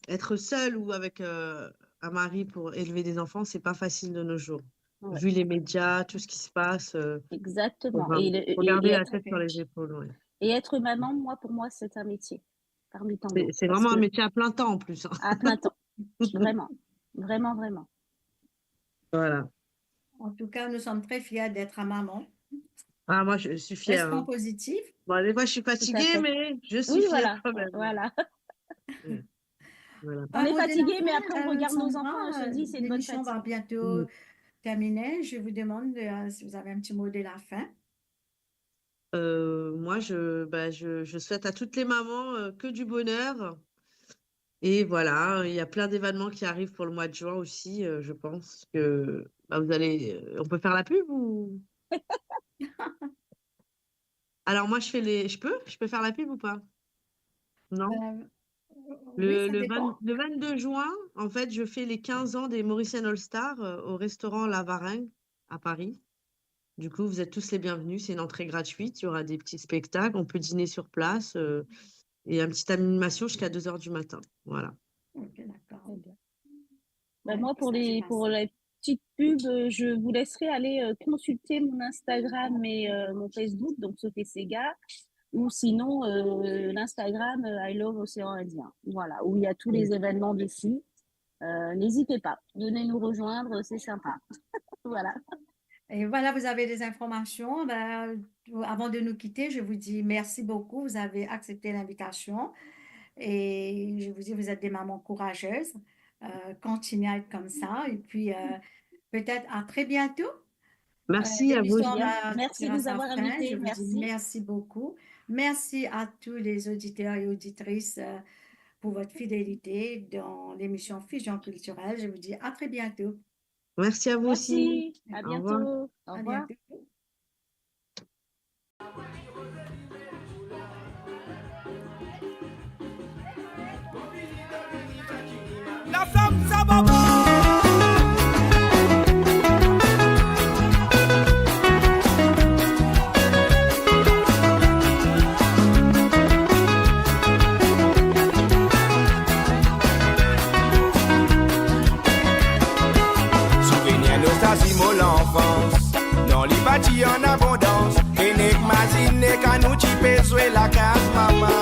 être seule ou avec euh, un mari pour élever des enfants, c'est pas facile de nos jours. Ouais. Vu les médias, tout ce qui se passe, euh, faut Exactement. vraiment Et, le- et- regarder et la être, tête sur les épaules. Ouais. et être maman, moi, pour moi, c'est un métier parmi tant C'est d'autres. c'est Parce vraiment un que métier à plein temps en plus, hein. à plein temps, vraiment, vraiment, vraiment. Voilà. En tout cas, nous sommes très fiers d'être maman. Ah, moi, je suis fière. Restons Hein. Positifs. Bon, des fois, je suis Tout à fatiguée, fait. Mais je suis Oui, fière voilà, quand même. Voilà. Mm. Voilà. On est Au-delà fatigué, de mais ça, après, on euh, regarde nos Sandra, enfants, on se euh, dit, c'est une bonne l'émission va fatigue. Bientôt Mm. Terminer. Je vais vous demander euh, si vous avez un petit mot de la fin. Euh, moi, je, bah, je, je souhaite à toutes les mamans euh, que du bonheur. Et voilà, il y a plein d'événements qui arrivent pour le mois de juin aussi. Euh, je pense que bah, vous allez. Euh, on peut faire la pub ou Alors, moi, je fais les. Je peux Je peux faire la pub ou pas Non. Euh, oui, Le, ça le, dépend. vingt le vingt-deux juin, en fait, je fais les quinze ans des Mauriciennes All Stars euh, au restaurant La Varengue à Paris. Du coup, vous êtes tous les bienvenus. C'est une entrée gratuite. Il y aura des petits spectacles. On peut dîner sur place euh, et une petite animation jusqu'à deux heures du matin. Voilà. Ok, d'accord. Très bien. Ben, moi, pour les, pour la petite pub, euh, je vous laisserai aller euh, consulter mon Instagram et euh, mon Facebook, donc Sophie Sega, ou sinon euh, l'Instagram euh, I Love Océan Indien, voilà, où il y a tous les événements dessus. Euh, n'hésitez pas, venez nous rejoindre, c'est sympa. Voilà. Et voilà, vous avez des informations. Ben, avant de nous quitter, je vous dis merci beaucoup. Vous avez accepté l'invitation. Et je vous dis, vous êtes des mamans courageuses. Euh, continuez à être comme ça. Et puis, euh, peut-être à très bientôt. Merci à vous. Merci de nous avoir invités. Merci beaucoup. Merci à tous les auditeurs et auditrices euh, pour votre fidélité dans l'émission Fusion Culturelle. Je vous dis à très bientôt. Merci à vous aussi. À bientôt. Au revoir. La femme, ça va pas. Li pa ti an abondans, e nek mazinn nek anou ti pe zwe lakaz mama.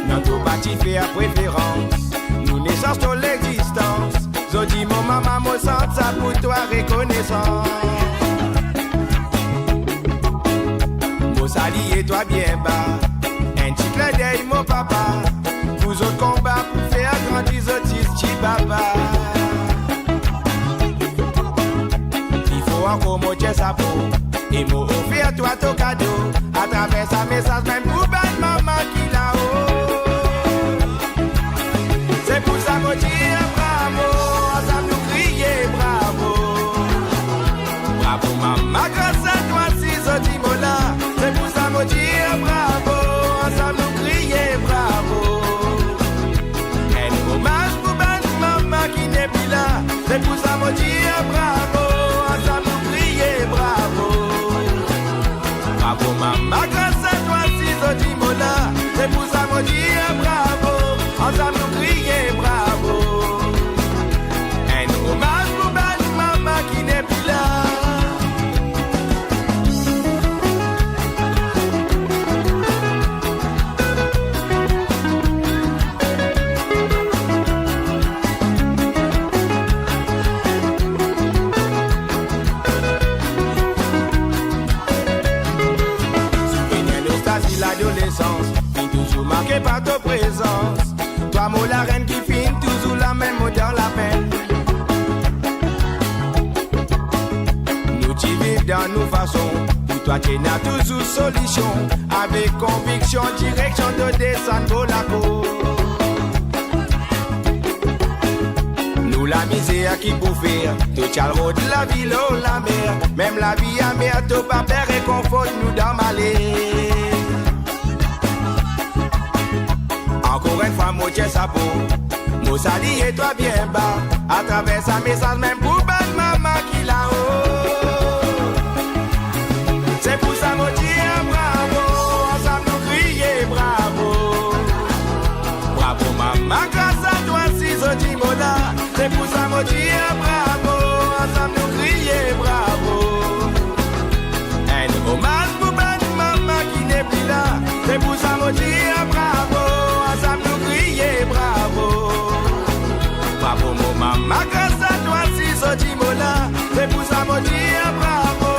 Nanye pa ti fer preferans, nou nesans to lexistans. Zot dir mo mama, mo sant sa pou twa, rekonesan. Mo salie twa bien ba, enn ti klindey mo papa, pou zot konba pou fer grandi zot zis ti baba. Li fo ankor mo tir sapo, e mo ofer twa to kado, atraver sa mesaz mem pou bann mama ki lao. Se pou sa mo dir bravo, ansam nou kriye bravo. Bravo mama, gras a twa si zot dir mo la. Se pou sa mo dir bravo, ansam nou kriye bravo. Enn omaz pou bann mama ki nepli la. Se pou sa mo dir bravo, ansam nou kriye bravo. Bravo mama, gras a twa si zot dir mo la. Se pou sa mo dir bravo, ansam nou kriye bravo. Enn omaz pou bann mama ki nepli la. Souvenir, nostalzi, ladolesans, finn touzour marke par to prezans. Twa mo larenn ki finn touzour la, mem mo dan lapenn. Nou ti viv dan nou fason, pou twa ti ena touzour solision. Avek konviksion, direksion to desann bor lakour. Nou lamizer ki pou fer, to ti al rod lavi lor lamer. Mem lavi amer, to pa pe rekonfort nou dan maler. Ankor enn fwa mo tir sapo, mo salie twa bien ba, atraver sa mesaz mem pou bann mama ki lao. Se pou sa mo dir bravo, ansam nou kriye bravo. Bravo mama, gras a twa si zot dir mo la. Se pou sa mo dir bravo, ansam nou kriye bravo. Enn omaz pou bann mama ki nepli la. Se pou sa mo dir bravo, ansam nou kriye bravo. Bravo mo mama, gras a twa si zot dir mo la. Se pou sa mo dir bravo,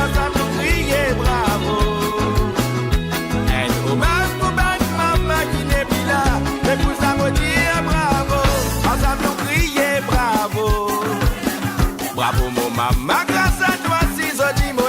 ansam nou kriye bravo. Enn omaz pou bann mama ki nepli la. Se pou sa mo dir bravo, ansam nou kriye bravo. Bravo mo mama, gras a twa si zot dir mo